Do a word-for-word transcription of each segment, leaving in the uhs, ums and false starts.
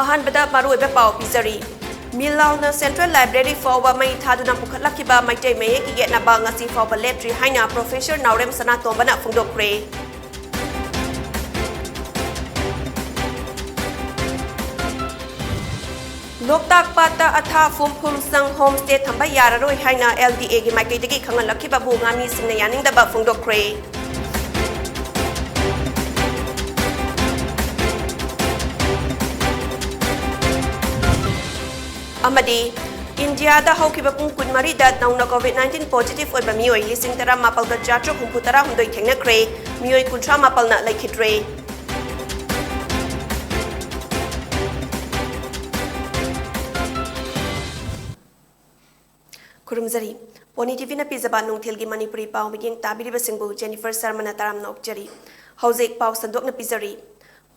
ꯑꯍꯥꯟꯕꯗ ꯃꯔꯨꯑꯣꯏꯕ ꯄꯥꯎ ꯄꯤꯖꯔꯤ꯫ ꯃꯤꯜꯂꯥꯎꯅ Central Library ꯐꯥꯎꯕ ꯃꯩ ꯊꯥꯗꯨꯅ ꯄꯨꯈꯠꯂꯛꯈꯤꯕ ꯃꯩꯇꯩ ꯃꯌꯦꯛꯀꯤ ꯌꯦꯠꯅꯕ ꯉꯁꯤ ꯐꯥꯎꯕ ꯂꯦꯞꯇ꯭ꯔꯤ ꯍꯥꯏꯅ Professor ꯅꯥꯎꯔꯦꯝ ꯁꯅꯥꯇꯣꯝꯕꯅ ꯐꯣꯡꯗꯣꯛꯈ꯭ꯔꯦ꯫ ꯂꯣꯛꯇꯥꯛ ꯄꯥꯠꯇ ꯑꯊꯥ ꯐꯨꯝ ꯐꯨꯝ ꯁꯪ homestay ꯊꯝꯕ ꯌꯥꯔꯔꯣꯏ ꯍꯥꯏꯅ L D A ꯒꯤ ꯃꯥꯏꯀꯩꯗꯒꯤ ꯈꯪꯍꯜꯂꯛꯈꯤꯕꯕꯨ ꯉꯥꯃꯤꯁꯤꯡꯅ ꯌꯥꯅꯤꯡꯗꯕ ꯐꯣꯡꯗꯣꯛꯈ꯭ꯔꯦ꯫ ꯑꯃꯗꯤ ꯏꯟꯗꯤꯌꯥꯗ ꯍꯧꯈꯤꯕ ꯄꯨꯡ ꯀꯨꯟꯃꯔꯤꯗ ꯅꯧꯅ COVID nineteen positive ꯑꯣꯏꯕ ꯃꯤꯑꯣꯏ ꯂꯤꯁꯤꯡ ꯇꯔꯥꯃꯥꯄꯜꯒ ꯆꯥꯇ꯭ꯔꯨꯛ ꯍꯨꯝꯐꯨ ꯇꯔꯥꯍꯨꯝꯗꯣꯏ ꯊꯦꯡꯅꯈ꯭ꯔꯦ꯫ ꯃꯤꯑꯣꯏ ꯀꯨꯟꯊ꯭ꯔꯥ ꯃꯥꯄꯜꯅ ꯂꯩꯈꯤꯗ꯭ꯔꯦ꯫ ꯈꯨꯔꯨꯝꯖꯔꯤ꯫ ꯄꯣꯅꯤ ꯇꯤꯚꯤꯅ ꯄꯤꯖꯕ ꯅꯨꯡꯊꯤꯜꯒꯤ ꯃꯅꯤꯄꯨꯔꯤ ꯄꯥꯎ ꯃꯤꯠꯌꯦꯡ ꯇꯥꯕꯤꯔꯤꯕꯁꯤꯡꯕꯨ ꯖꯦꯅꯤꯐꯔ ꯁꯔꯃꯅ ꯇꯔꯥꯝꯅ ꯑꯣꯛꯆꯔꯤ꯫ ꯍꯧꯖꯤꯛ ꯄꯥꯎ ꯁꯟꯗꯣꯛꯅ ꯄꯤꯖꯔꯤ꯫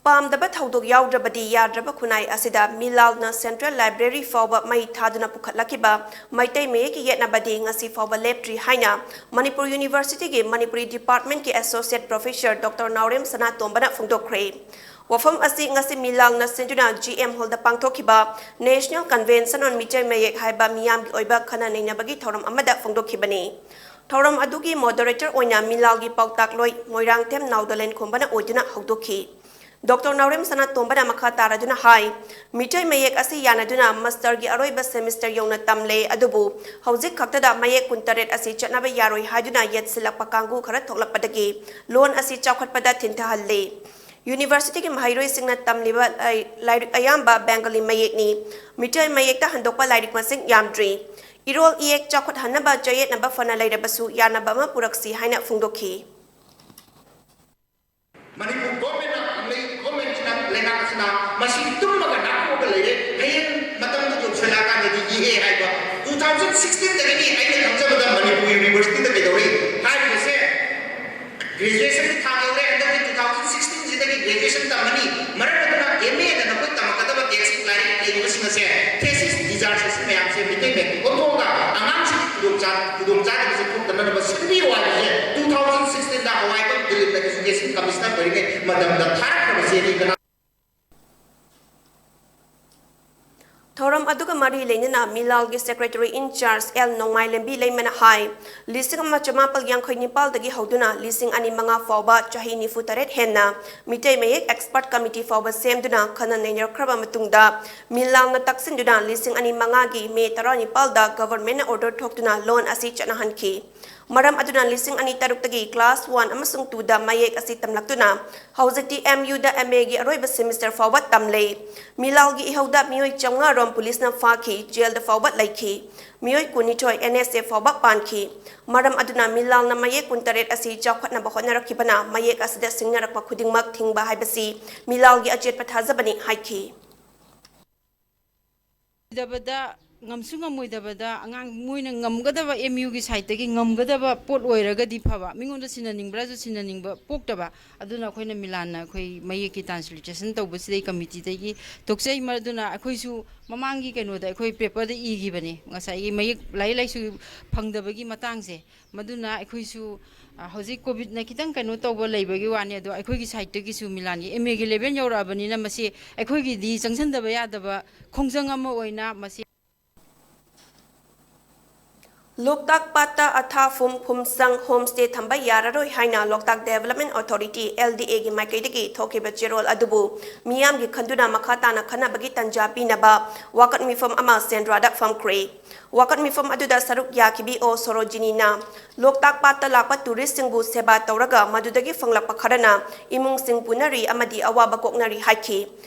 ꯄꯥꯝꯗꯕ ꯊꯧꯗꯣꯛ ꯌꯥꯎꯗ꯭ꯔꯕꯗꯤ ꯌꯥꯗ꯭ꯔꯕ ꯈꯨꯟꯅꯥꯏ ꯑꯁꯤꯗ ꯃꯤꯂꯥꯜꯅ Central Library ꯐꯥꯎꯕ ꯃꯩ ꯊꯥꯗꯨꯅ ꯄꯨꯈꯠꯂꯛꯈꯤꯕ ꯃꯩꯇꯩ ꯃꯌꯦꯛꯀꯤ ꯌꯦꯠꯅꯕꯗꯤ ꯉꯁꯤ ꯐꯥꯎꯕ ꯂꯦꯞꯇ꯭ꯔꯤ ꯍꯥꯏꯅ ꯃꯅꯤꯄꯨꯔ University ꯒꯤ ꯃꯅꯤꯄꯨꯔꯤ department ꯀꯤ Associate Professor Doctor ꯅꯥꯎꯔꯦꯝ ꯁꯅꯥꯇꯣꯝꯕꯅ ꯐꯣꯡꯗꯣꯛꯈ꯭ꯔꯦ꯫ ꯋꯥꯐꯝ ꯑꯁꯤ ꯉꯁꯤ ꯃꯤꯂꯥꯜꯅ ꯁꯤꯟꯗꯨꯅ G M Hall ꯗ ꯄꯥꯡꯊꯣꯛꯈꯤꯕ National Convention on ꯃꯤꯇꯩ ꯃꯌꯦꯛ ꯍꯥꯏꯕ ꯃꯤꯌꯥꯝꯒꯤ ꯑꯣꯏꯕ ꯈꯟꯅ ꯅꯩꯅꯕꯒꯤ ꯊꯧꯔꯝ ꯑꯃꯗ ꯐꯣꯡꯗꯣꯛꯈꯤꯕꯅꯤ꯫ ꯊꯧꯔꯝ ꯑꯗꯨꯒꯤ moderator ꯑꯣꯏꯅ ꯃꯤꯂꯥꯜꯒꯤ ꯄꯥꯎꯇꯥꯛꯂꯣꯏ ꯃꯣꯏꯔꯥꯡꯊꯦꯝ ꯅꯥꯎꯗꯣꯂꯦꯟ ꯈꯣꯝꯕꯅ ꯑꯣꯏꯗꯨꯅ ꯍꯧꯗꯣꯛꯈꯤ꯫ Doctor ꯅꯥꯎꯔꯦꯝ ꯁꯅꯥꯇꯣꯝꯕꯅ ꯃꯈꯥ ꯇꯥꯔꯗꯨꯅ ꯍꯥꯏ, ꯃꯤꯇꯩ ꯃꯌꯦꯛ ꯑꯁꯤ ꯌꯥꯅꯗꯨꯅ master ꯒꯤ ꯑꯔꯣꯏꯕ semester ꯌꯧꯅ ꯇꯝꯂꯦ, ꯑꯗꯨꯕꯨ ꯍꯧꯖꯤꯛ ꯈꯛꯇꯗ ꯃꯌꯦꯛ ꯀꯨꯟꯇꯔꯦꯠ ꯑꯁꯤ ꯆꯠꯅꯕ ꯌꯥꯔꯣꯏ ꯍꯥꯏꯗꯨꯅ ꯌꯦꯠꯁꯤꯜꯂꯛꯄ ꯀꯥꯡꯕꯨ ꯈꯔ ꯊꯣꯛꯂꯛꯄꯗꯒꯤ ꯂꯣꯟ ꯑꯁꯤ ꯆꯥꯎꯈꯠꯄꯗ ꯊꯤꯟꯊꯍꯜꯂꯦ꯫ University ꯒꯤ ꯃꯍꯩꯔꯣꯏꯁꯤꯡꯅ ꯇꯝꯂꯤꯕ ꯂꯥꯏ-, ꯂꯥꯏꯔꯤꯛ ꯑꯌꯥꯝꯕ Bengali ꯃꯌꯦꯛꯅꯤ꯫ ꯃꯤꯇꯩ ꯃꯌꯦꯛꯇ ꯍꯟꯗꯣꯛꯄ ꯂꯥꯏꯔꯤꯛ ꯃꯁꯤꯡ ꯌꯥꯝꯗ꯭ꯔꯤ꯫ ꯏꯔꯣꯜ ꯏꯌꯦꯛ ꯆꯥꯎꯈꯠꯍꯟꯅꯕ ꯆꯌꯦꯠꯅꯕ ꯐꯅ ꯂꯩꯔꯕꯁꯨ ꯌꯥꯅꯕ ꯑꯃ ꯄꯨꯔꯛꯁꯤ ꯍꯥꯏꯅ ꯐꯣꯡꯗꯣꯛꯈꯤ꯫ ꯃꯅꯤꯄꯨꯔ government ꯅ ꯐꯪꯂꯛꯏ, government ꯁꯤꯅ, ꯂꯩꯉꯥꯛ ꯑꯁꯤꯅ ꯃꯁꯤ ꯇꯨꯝꯃꯒ ꯅꯥꯀꯣꯛꯑꯒ ꯂꯩꯔꯦ꯫ ꯍꯌꯦꯡ ꯃꯇꯝꯗꯨ ꯌꯧꯁꯜꯂꯛꯑꯀꯥꯟꯗꯗꯤ ꯌꯦꯛꯑꯦ ꯍꯥꯏꯕ꯫ Two thousand sixteen ꯗꯒꯤꯗꯤ ꯑꯩꯅ ꯈꯪꯖꯕꯗ ꯃꯅꯤꯄꯨꯔ University ꯗ ꯀꯩꯗꯧꯔꯤ ꯍꯥꯏꯔꯤꯕꯁꯦ, graduation ꯒꯤ ꯊꯥ ꯌꯧꯔꯦ, ꯍꯟꯗꯛꯇꯤ two thousand sixteen ꯁꯤꯗꯒꯤ graduation ꯇꯝꯃꯅꯤ꯫ ꯃꯔꯝ ꯑꯗꯨꯅ M A ꯗ ꯅꯈꯣꯏ ꯇꯝꯃꯛꯀꯗꯕ text ꯂꯥꯏꯔꯤꯛ ꯂꯩꯔꯤꯕꯁꯤꯡ ꯑꯁꯦ, thesis, dissertation ꯃꯌꯥꯝꯁꯦ ꯃꯤꯇꯩ ꯃꯌꯦꯛꯇ ꯑꯣꯟꯊꯣꯛꯑꯒ ꯑꯉꯥꯡꯁꯤꯡꯒꯤ ꯈꯨꯗꯣꯡꯆꯥ-, ꯈꯨꯗꯣꯡꯆꯥꯗꯕꯁꯦ ꯊꯣꯛꯇꯅꯕ ꯁꯤꯟꯕꯤꯌꯨ ꯍꯥꯏꯕꯁꯦ two thousand sixteen ꯗ ꯑꯋꯥꯏꯕ ꯗꯤꯂꯤꯞꯅ education commissioner ꯑꯣꯏꯔꯤꯉꯩ ꯃꯇꯝꯗ ꯊꯥꯔꯛꯈ꯭ꯔꯕ ꯆꯦꯅꯤ꯫ ꯀꯅꯥ ꯃꯔꯤ ꯂꯩꯅꯅ ꯃꯤꯂꯥꯜꯒꯤ secretary in charge ꯑꯦꯜ ꯅꯣꯡꯃꯥꯏꯂꯦꯝꯕꯤ ꯂꯩꯃꯅ ꯍꯥꯏ, ꯂꯤꯁꯤꯡ ꯑꯃ ꯆꯃꯥꯄꯜ ꯌꯥꯡꯈꯩ ꯅꯤꯄꯥꯜꯗꯒꯤ ꯍꯧꯗꯨꯅ ꯂꯤꯁꯤꯡ ꯑꯅꯤ ꯃꯉꯥ ꯐꯥꯎꯕ ꯆꯍꯤ ꯅꯤꯐꯨ ꯇꯔꯦꯠ ꯍꯦꯟꯅ ꯃꯤꯇꯩ ꯃꯌꯦꯛ expert committee ꯐꯥꯎꯕ ꯁꯦꯝꯗꯨꯅ ꯈꯟꯅ ꯅꯩꯅꯔꯛꯈ꯭ꯔꯕ ꯃꯇꯨꯡꯗ ꯃꯤꯂꯥꯜꯅ ꯇꯛꯁꯤꯟꯗꯨꯅ ꯂꯤꯁꯤꯡ ꯑꯅꯤ ꯃꯉꯥꯒꯤ ꯃꯦ ꯇꯔꯥꯅꯤꯄꯥꯜꯗ governmentꯅ order ꯊꯣꯛꯇꯨꯅ ꯂꯣꯟ ꯑꯁꯤ ꯆꯠꯅꯍꯟꯈꯤ꯫ ꯃꯔꯝ ꯑꯗꯨꯅ ꯂꯤꯁꯤꯡ ꯑꯅꯤ ꯇꯔꯨꯛꯇꯒꯤ class one ꯑꯃꯁꯨꯡ twoꯗ ꯃꯌꯦꯛ ꯑꯁꯤ ꯇꯝꯂꯛꯇꯨꯅ ꯍꯧꯖꯤꯛꯇꯤ M Uꯗ M Aꯒꯤ ꯑꯔꯣꯏꯕ semester ꯐꯥꯎꯕ ꯇꯝꯂꯦ꯫ ꯃꯤꯂꯥꯜꯒꯤ ꯏꯍꯧꯗ ꯃꯤꯑꯣꯏ ꯆꯥꯝꯃꯉꯥ ꯔꯣꯝ ꯄꯨꯂꯤꯁꯅ ꯐꯥꯈꯤ, ꯖꯦꯜꯗ ꯐꯥꯎꯕ ꯂꯩꯈꯤ꯫ ꯃꯤꯑꯣꯏ ꯀꯨꯟꯅꯤꯊꯣꯏ N S F ꯐꯥꯎꯕ ꯄꯥꯟꯈꯤ꯫ ꯃꯔꯝ ꯑꯗꯨꯅ ꯃꯤꯂꯥꯜꯅ ꯃꯌꯦꯛ ꯀꯨꯟꯇꯔꯦꯠ ꯑꯁꯤ ꯆꯥꯎꯈꯠꯅꯕ ꯍꯣꯠꯅꯔꯛꯈꯤꯕꯅ ꯃꯌꯦꯛ ꯑꯁꯤꯗ ꯁꯤꯡꯅꯔꯛꯄ ꯈꯨꯗꯤꯡꯃꯛ ꯊꯤꯡꯕ ꯍꯥꯏꯕꯁꯤ ꯃꯤꯂꯥꯜꯒꯤ ꯑꯆꯦꯠꯄ ꯊꯥꯖꯕꯅꯤ ꯍꯥꯏꯈꯤ꯫ ꯉꯝꯁꯨ ꯉꯝꯃꯣꯏꯗꯕꯗ ꯑꯉꯥꯡ ꯃꯣꯏꯅ ꯉꯝꯒꯗꯕ M Uꯒꯤ sideꯇꯒꯤ ꯉꯝꯒꯗꯕ ꯄꯣꯠ ꯑꯣꯏꯔꯒꯗꯤ ꯐꯕ, ꯃꯤꯉꯣꯟꯗ ꯁꯤꯟꯅꯅꯤꯡꯕ꯭ꯔꯥꯁꯨ ꯁꯤꯟꯅꯅꯤꯡꯕ ꯄꯣꯛꯇꯕ꯫ ꯑꯗꯨꯅ ꯑꯩꯈꯣꯏꯅ ꯃꯤꯂꯥꯟꯅ ꯑꯩꯈꯣꯏ ꯃꯌꯦꯛꯀꯤ transliteration ꯇꯧꯕꯁꯤꯗꯩ committeeꯗꯒꯤ ꯇꯣꯛꯆꯩ꯫ ꯃꯗꯨꯅ ꯑꯩꯈꯣꯏꯁꯨ ꯃꯃꯥꯡꯒꯤ ꯀꯩꯅꯣꯗ ꯑꯩꯈꯣꯏ paperꯗ ꯏꯈꯤꯕꯅꯦ, ꯉꯁꯥꯏꯒꯤ ꯃꯌꯦꯛ, ꯂꯥꯏꯔꯤꯛ ꯂꯥꯏꯁꯨ ꯐꯪꯗꯕꯒꯤ ꯃꯇꯥꯡꯁꯦ꯫ ꯃꯗꯨꯅ ꯑꯩꯈꯣꯏꯁꯨ, ꯑ, ꯍꯧꯖꯤꯛ COVIDꯅ ꯈꯤꯇꯪ ꯀꯩꯅꯣ ꯇꯧꯕ ꯂꯩꯕꯒꯤ ꯋꯥꯅꯤ, ꯑꯗꯣ ꯑꯩꯈꯣꯏꯒꯤ sideꯇꯒꯤꯁꯨ ꯃꯤꯂꯥꯟꯒꯤ M Aꯒꯤ level ꯌꯧꯔꯛꯑꯕꯅꯤꯅ ꯃꯁꯤ ꯑꯩꯈꯣꯏꯒꯤꯗꯤ ꯆꯪꯁꯤꯟꯗꯕ ꯌꯥꯗꯕ ꯈꯣꯡꯖꯪ ꯑꯃ ꯑꯣꯏꯅ ꯃꯁꯤ ꯂꯣꯛꯇꯥꯛ ꯄꯥꯠꯇ ꯑꯊꯥꯐꯨꯝ, ꯐꯨꯝꯁꯪ, homestay ꯊꯝꯕ ꯌꯥꯔꯔꯣꯏ ꯍꯥꯏꯅ Loktak Development Authority, L D Aꯒꯤ ꯃꯥꯏꯀꯩꯗꯒꯤ ꯊꯣꯛꯈꯤꯕ ꯆꯦꯔꯣꯜ ꯑꯗꯨꯕꯨ ꯃꯤꯌꯥꯝꯒꯤ ꯈꯟꯗꯨꯅ ꯃꯈꯥ ꯇꯥꯅ ꯈꯟꯅꯕꯒꯤ ꯇꯟꯖꯥ ꯄꯤꯅꯕ ꯋꯥꯀꯠ ꯃꯤꯐꯝ ꯑꯃ ꯁꯦꯟꯗ꯭ꯔꯥꯗ ꯐꯝꯈ꯭ꯔꯦ꯫ ꯋꯥꯀꯠ ꯃꯤꯐꯝ ꯑꯗꯨꯗ ꯁꯔꯨꯛ ꯌꯥꯈꯤꯕꯤ ꯑꯣ ꯁꯣꯔꯣꯖꯤꯅꯤꯅ ꯂꯣꯛꯇꯥꯛ ꯄꯥꯠꯇ ꯂꯥꯛꯄ touristꯁꯤꯡꯕꯨ ꯁꯦꯕꯥ ꯇꯧꯔꯒ ꯃꯗꯨꯗꯒꯤ ꯐꯪꯂꯛꯄ ꯈꯔꯅ ꯏꯃꯨꯡꯁꯤꯡ ꯄꯨꯅꯔꯤ ꯑꯃꯗꯤ ꯑꯋꯥꯕ ꯀꯣꯛꯅꯔꯤ ꯍꯥꯏꯈꯤ꯫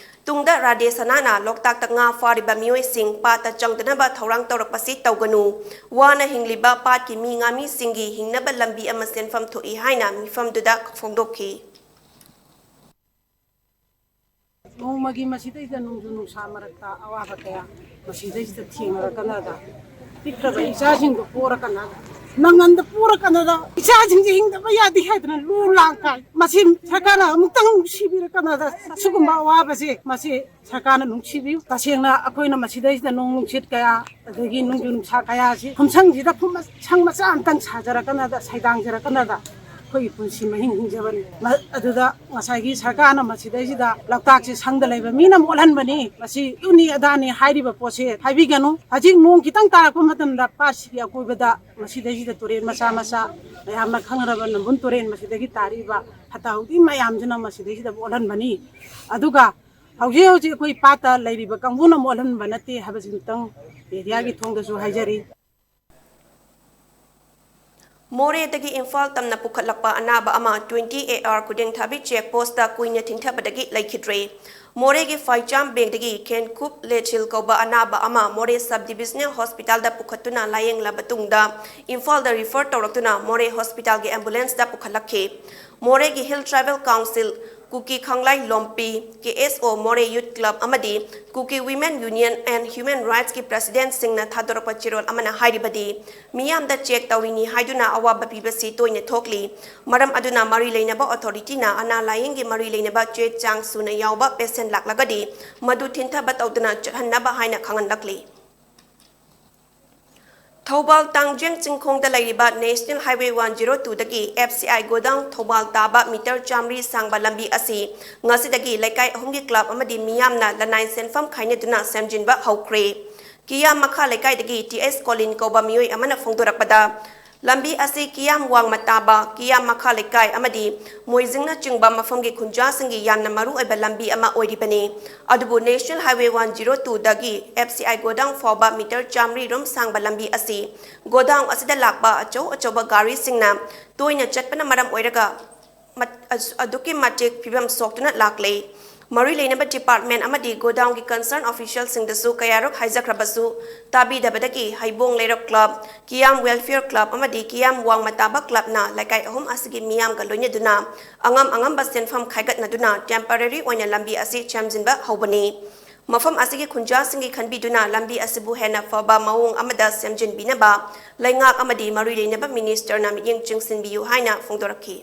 ꯇꯨꯡꯗ ꯔꯥꯙꯦ ꯁꯅꯥꯅ ꯂꯣꯛꯇꯥꯛꯇ ꯉꯥ ꯐꯥꯔꯤꯕ ꯃꯤꯑꯣꯏꯁꯤꯡ ꯄꯥꯠꯇ ꯆꯪꯗꯅꯕ ꯊꯧꯔꯥꯡ ꯇꯧꯔꯛꯄꯁꯤ ꯇꯧꯒꯅꯨ꯫ ꯋꯥꯅ ꯍꯤꯡꯂꯤꯕ ꯄꯥꯠꯀꯤ ꯃꯤ ꯉꯥꯃꯤꯁꯤꯡꯒꯤ ꯍꯤꯡꯅꯕ ꯂꯝꯕꯤ ꯑꯃ ꯁꯦꯟꯐꯝ ꯊꯣꯛꯏ ꯍꯥꯏꯅ ꯃꯤꯐꯝꯗꯨꯗ ꯐꯣꯡꯗꯣꯛꯈꯤ꯫ ꯅꯣꯡꯃꯒꯤ ꯃꯁꯤꯗꯩꯗ ꯅꯣꯡꯖꯨ ꯅꯨꯡꯁꯥ ꯃꯔꯛꯇ ꯑꯋꯥꯕ ꯀꯌꯥ ꯃꯁꯤꯗꯩꯁꯤꯗ ꯊꯦꯡꯅꯔꯛꯀꯅꯗ ꯄꯤꯛꯈ꯭ꯔꯕ ꯏꯆꯥꯁꯤꯡꯗꯣ ꯄꯣꯔꯀꯅꯗ ꯅꯪꯒꯟꯗ ꯄꯣꯔꯀꯅꯗ ꯏꯆꯥꯁꯤꯡꯁꯦ ꯍꯤꯡꯗꯕ ꯌꯥꯗꯦ ꯍꯥꯏꯗꯅ ꯂꯨ ꯂꯥꯡ ꯀꯥꯏ꯫ ꯃꯁꯤ ꯁꯔꯀꯥꯔꯅ ꯑꯃꯨꯛꯇꯪ ꯅꯨꯡꯁꯤꯕꯤꯔꯀꯅꯗ ꯑꯁꯤꯒꯨꯝꯕ ꯑꯋꯥꯕꯁꯦ ꯃꯁꯤ ꯁꯔꯀꯥꯔꯅ ꯅꯨꯡꯁꯤꯕꯤꯌꯨ꯫ ꯇꯁꯦꯡꯅ ꯑꯩꯈꯣꯏꯅ ꯃꯁꯤꯗꯩꯁꯤꯗ ꯅꯣꯡ ꯅꯨꯡꯁꯤꯠ ꯀꯌꯥ ꯑꯗꯒꯤ ꯅꯣꯡꯖꯨ ꯅꯨꯡꯁꯥ ꯀꯌꯥꯁꯤ ꯈꯨꯝꯁꯪꯁꯤꯗ ꯐꯨꯝ ꯁꯪ ꯃꯆꯥ ꯑꯝꯇꯪ ꯁꯥꯖꯔꯀꯅꯗ ꯁꯩꯗꯥꯡꯖꯔꯀꯅꯗ ꯑꯩꯈꯣꯏꯒꯤ ꯄꯨꯟꯁꯤ ꯃꯍꯤꯡ ꯍꯤꯡꯖꯕꯅꯤ꯫ ꯃ-, ꯑꯗꯨꯗ ꯉꯁꯥꯏꯒꯤ ꯁꯔꯀꯥꯔꯅ ꯃꯁꯤꯗꯩꯁꯤꯗ ꯂꯣꯛꯇꯥꯛꯁꯦ ꯁꯪꯗ ꯂꯩꯕ ꯃꯤꯅ ꯃꯣꯠꯍꯟꯕꯅꯤ, ꯃꯁꯤ ꯑꯗꯨꯅꯤ ꯑꯗꯥꯅꯤ ꯍꯥꯏꯔꯤꯕ ꯄꯣꯠꯁꯦ ꯍꯥꯏꯕꯤꯒꯅꯨ꯫ ꯍꯧꯖꯤꯛ ꯅꯣꯡ ꯈꯤꯇꯪ ꯇꯥꯔꯛꯄ ꯃꯇꯝꯗ ꯄꯥꯠꯁꯤꯒꯤ ꯑꯀꯣꯏꯕꯗ ꯃꯁꯤꯗꯩꯁꯤꯗ ꯇꯨꯔꯦꯟ ꯃꯆꯥ ꯃꯆꯥ, ꯃꯌꯥꯝꯅ ꯈꯪꯅꯔꯕ ꯅꯝꯕꯨꯜ ꯇꯨꯔꯦꯟ, ꯃꯁꯤꯗꯒꯤ ꯇꯥꯔꯛꯏꯕ ꯐꯠꯇ ꯍꯥꯎꯗꯤ ꯃꯌꯥꯝꯁꯤꯅ ꯃꯁꯤꯗꯩꯁꯤꯗ ꯃꯣꯠꯍꯟꯕꯅꯤ꯫ ꯑꯗꯨꯒ ꯍꯧꯖꯤꯛ ꯍꯧꯖꯤꯛ ꯑꯩꯈꯣꯏ ꯄꯥꯠꯇ ꯂꯩꯔꯤꯕ ꯀꯥꯡꯕꯨꯅ ꯃꯣꯠꯍꯟꯕ ꯅꯠꯇꯦ ꯍꯥꯏꯕꯁꯤꯃꯇꯪ ꯃꯦꯗꯤꯌꯥꯒꯤ ꯊꯣꯡꯗꯁꯨ ꯍꯥꯏꯖꯔꯤ꯫ ꯃꯣꯔꯦꯗꯒꯤ ꯏꯝꯐꯥꯜ ꯇꯝꯅ ꯄꯨꯈꯠꯂꯛꯄ ꯑꯅꯥꯕ ꯑꯃ twenty A R ꯈꯨꯗꯦꯡꯊꯥꯕꯤ ꯆꯦꯛ ꯄꯣꯁꯇ ꯀꯨꯏꯅ ꯊꯤꯟꯊꯕꯗꯒꯤ ꯂꯩꯈꯤꯗ꯭ꯔꯦ꯫ ꯃꯣꯔꯦꯒꯤ ꯐꯥꯏꯆꯥꯝ ꯕꯦꯡꯗꯒꯤ ꯈꯦꯟꯈꯨꯞ ꯂꯦꯆꯤꯜ ꯀꯧꯕ ꯑꯅꯥꯕ ꯑꯃ ꯃꯣꯔꯦ ꯁꯕ ꯗꯤꯕꯤꯖꯅꯦꯜ ꯍꯣꯁꯄꯤꯇꯥꯜꯗ ꯄꯨꯈꯠꯇꯨꯅ ꯂꯥꯌꯦꯡꯂꯕ ꯇꯨꯡꯗ ꯏꯝꯐꯥꯜꯗ ꯔꯤꯐꯔ ꯇꯧꯔꯛꯇꯨꯅ ꯃꯣꯔꯦ ꯍꯣꯁꯄꯤꯇꯥꯜꯒꯤ ꯑꯦꯝꯕꯨꯂꯦꯟꯁꯇ ꯄꯨꯈꯠꯂꯛꯈꯤ꯫ ꯃꯣꯔꯦꯒꯤ ꯍꯤꯜ ꯇ꯭ꯔꯥꯏꯕꯦꯜ ꯀꯥꯎꯟꯁꯤꯜ, ꯀꯨꯀꯤ ꯈꯥꯡꯂꯥꯏ ꯂꯣꯝꯄꯤ, K S O ꯃꯣꯔꯦ ꯌꯨꯠ ꯀ꯭ꯂꯕ ꯑꯃꯗꯤ Kuki Women Union and Human Rights ꯀꯤ ꯄ꯭ꯔꯦꯁꯤꯗꯦꯟꯠꯁꯤꯡꯅ ꯊꯥꯗꯣꯔꯛꯄ ꯆꯦꯔꯣꯜ ꯑꯃꯅ ꯍꯥꯏꯔꯤꯕꯗꯤ, ꯃꯤꯌꯥꯝꯗ ꯆꯦꯛ ꯇꯧꯔꯤꯅꯤ ꯍꯥꯏꯗꯨꯅ ꯑꯋꯥꯕ ꯄꯤꯕꯁꯤ ꯇꯣꯏꯅ ꯊꯣꯛꯂꯤ꯫ ꯃꯔꯝ ꯑꯗꯨꯅ ꯃꯔꯤ ꯂꯩꯅꯕ ꯑꯣꯊꯣꯔꯤꯇꯤꯅ ꯑꯅꯥ ꯂꯥꯌꯦꯡꯒꯤ ꯃꯔꯤ ꯂꯩꯅꯕ ꯆꯦ ꯆꯥꯡ ꯁꯨꯅ ꯌꯥꯎꯕ ꯄꯦꯁꯦꯟꯠ ꯂꯥꯛꯂꯒꯗꯤ ꯃꯗꯨ ꯊꯤꯟꯊꯕ ꯇꯧꯗꯅ ꯆꯠꯍꯟꯅꯕ ꯍꯥꯏꯅ ꯈꯪꯍꯜꯂꯛꯂꯤ꯫ ꯊꯧꯕꯥꯜ ꯇꯥꯡꯖꯦꯡ ꯆꯤꯡꯈꯣꯡꯗ ꯂꯩꯔꯤꯕ National Highway one zero two ꯗꯒꯤ F C I godown Thoubal ꯇꯥꯕ ꯃꯤꯇꯔ ꯆꯥꯃꯔꯤ ꯁꯥꯡꯕ ꯂꯝꯕꯤ ꯑꯁꯤ ꯉꯁꯤꯗꯒꯤ ꯂꯩꯀꯥꯏ ꯑꯍꯨꯝꯒꯤ ꯀ꯭ꯂꯕ ꯑꯃꯗꯤ ꯃꯤꯌꯥꯝꯅ ꯂꯅꯥꯏ ꯁꯦꯟꯐꯝ ꯈꯥꯏꯅꯗꯨꯅ ꯁꯦꯝꯖꯤꯟꯕ ꯍꯧꯈ꯭ꯔꯦ꯫ ꯀꯤꯌꯥꯝ ꯃꯈꯥ ꯂꯩꯀꯥꯏꯗꯒꯤ T S ꯀꯣꯂꯤꯟ ꯀꯧꯕ ꯃꯤꯑꯣꯏ ꯑꯃꯅ ꯐꯣꯡꯗꯣꯔꯛꯄꯗ, ꯂꯝꯕꯤ ꯑꯁꯤ ꯀꯤꯌꯥꯝ ꯋꯥꯡꯃ ꯇꯥꯕ ꯀꯤꯌꯥꯝ ꯃꯈꯥ ꯂꯩꯀꯥꯏ ꯑꯃꯗꯤ ꯃꯣꯏꯖꯤꯡꯅꯆꯤꯡꯕ ꯃꯐꯝꯒꯤ ꯈꯨꯟꯖꯥꯁꯤꯡꯒꯤ ꯌꯥꯝꯅ ꯃꯔꯨ ꯑꯣꯏꯕ ꯂꯝꯕꯤ ꯑꯃ ꯑꯣꯏꯔꯤꯕꯅꯤ꯫ ꯑꯗꯨꯕꯨ National Highway one zero two ꯗꯒꯤ F C I ꯒꯣꯗꯥꯎꯟ ꯐꯥꯎꯕ ꯃꯤꯇꯔ ꯆꯥꯃꯔꯤ ꯔꯣꯝ ꯁꯥꯡꯕ ꯂꯝꯕꯤ ꯑꯁꯤ ꯒꯣꯗꯥꯎꯟ ꯑꯁꯤꯗ ꯂꯥꯛꯄ ꯑꯆꯧ ꯑꯆꯧꯕ ꯒꯥꯔꯤꯁꯤꯡꯅ ꯇꯣꯏꯅ ꯆꯠꯄꯅ ꯃꯔꯝ ꯑꯣꯏꯔꯒ ꯃꯠ-, ꯑꯁ-, ꯑꯗꯨꯛꯀꯤ ꯃꯇꯤꯛ ꯐꯤꯕꯝ ꯁꯣꯛꯇꯨꯅ ꯂꯥꯛꯂꯦ꯫ ꯃꯔꯤ ꯂꯩꯅꯕ ꯗꯤꯄꯥꯔꯠꯃꯦꯟꯠ ꯑꯃꯗꯤ ꯒꯣꯗꯥꯎꯟꯒꯤ ꯀꯟꯁꯔꯟ ꯑꯣꯐꯤꯁꯤꯌꯦꯜꯁꯤꯡꯗꯁꯨ ꯀꯌꯥꯔꯛ ꯍꯥꯏꯖꯈ꯭ꯔꯕꯁꯨ ꯇꯥꯕꯤꯗꯕꯗꯒꯤ ꯍꯩꯕꯣꯡ ꯂꯩꯔꯛ ꯀ꯭ꯂꯕ, ꯀꯤꯌꯥꯝ ꯋꯦꯜꯐꯤꯌꯔ ꯀ꯭ꯂꯕ ꯑꯃꯗꯤ ꯀꯤꯌꯥꯝ ꯋꯥꯡꯃ ꯇꯥꯕ ꯀ꯭ꯂꯕꯅ ꯂꯩꯀꯥꯏ ꯑꯍꯨꯝ ꯑꯁꯤꯒꯤ ꯃꯤꯌꯥꯝꯒ ꯂꯣꯏꯅꯗꯨꯅ ꯑꯉꯝ ꯑꯉꯝꯕ ꯁꯦꯟꯐꯝ ꯈꯥꯏꯒꯠꯅꯗꯨꯅ ꯇꯦꯝꯄꯔꯦꯔꯤ ꯑꯣꯏꯅ ꯂꯝꯕꯤ ꯑꯁꯤ ꯁꯦꯝꯖꯤꯟꯕ ꯍꯧꯕꯅꯤ꯫ ꯃꯐꯝ ꯑꯁꯤꯒꯤ ꯈꯨꯟꯖꯥꯁꯤꯡꯒꯤ ꯈꯟꯕꯤꯗꯨꯅ ꯂꯝꯕꯤ ꯑꯁꯤꯕꯨ ꯍꯦꯟꯅ ꯐꯕ ꯃꯑꯣꯡ ꯑꯃꯗ ꯁꯦꯝꯖꯤꯟꯕꯤꯅꯕ ꯂꯩꯉꯥꯛ ꯑꯃꯗꯤ ꯃꯔꯤ ꯂꯩꯅꯕ ꯃꯤꯅꯤꯁꯇꯔꯅ ꯃꯤꯠꯌꯦꯡ ꯆꯪꯁꯤꯟꯕꯤꯌꯨ ꯍꯥꯏꯅ ꯐꯣꯡꯗꯣꯔꯛꯈꯤ꯫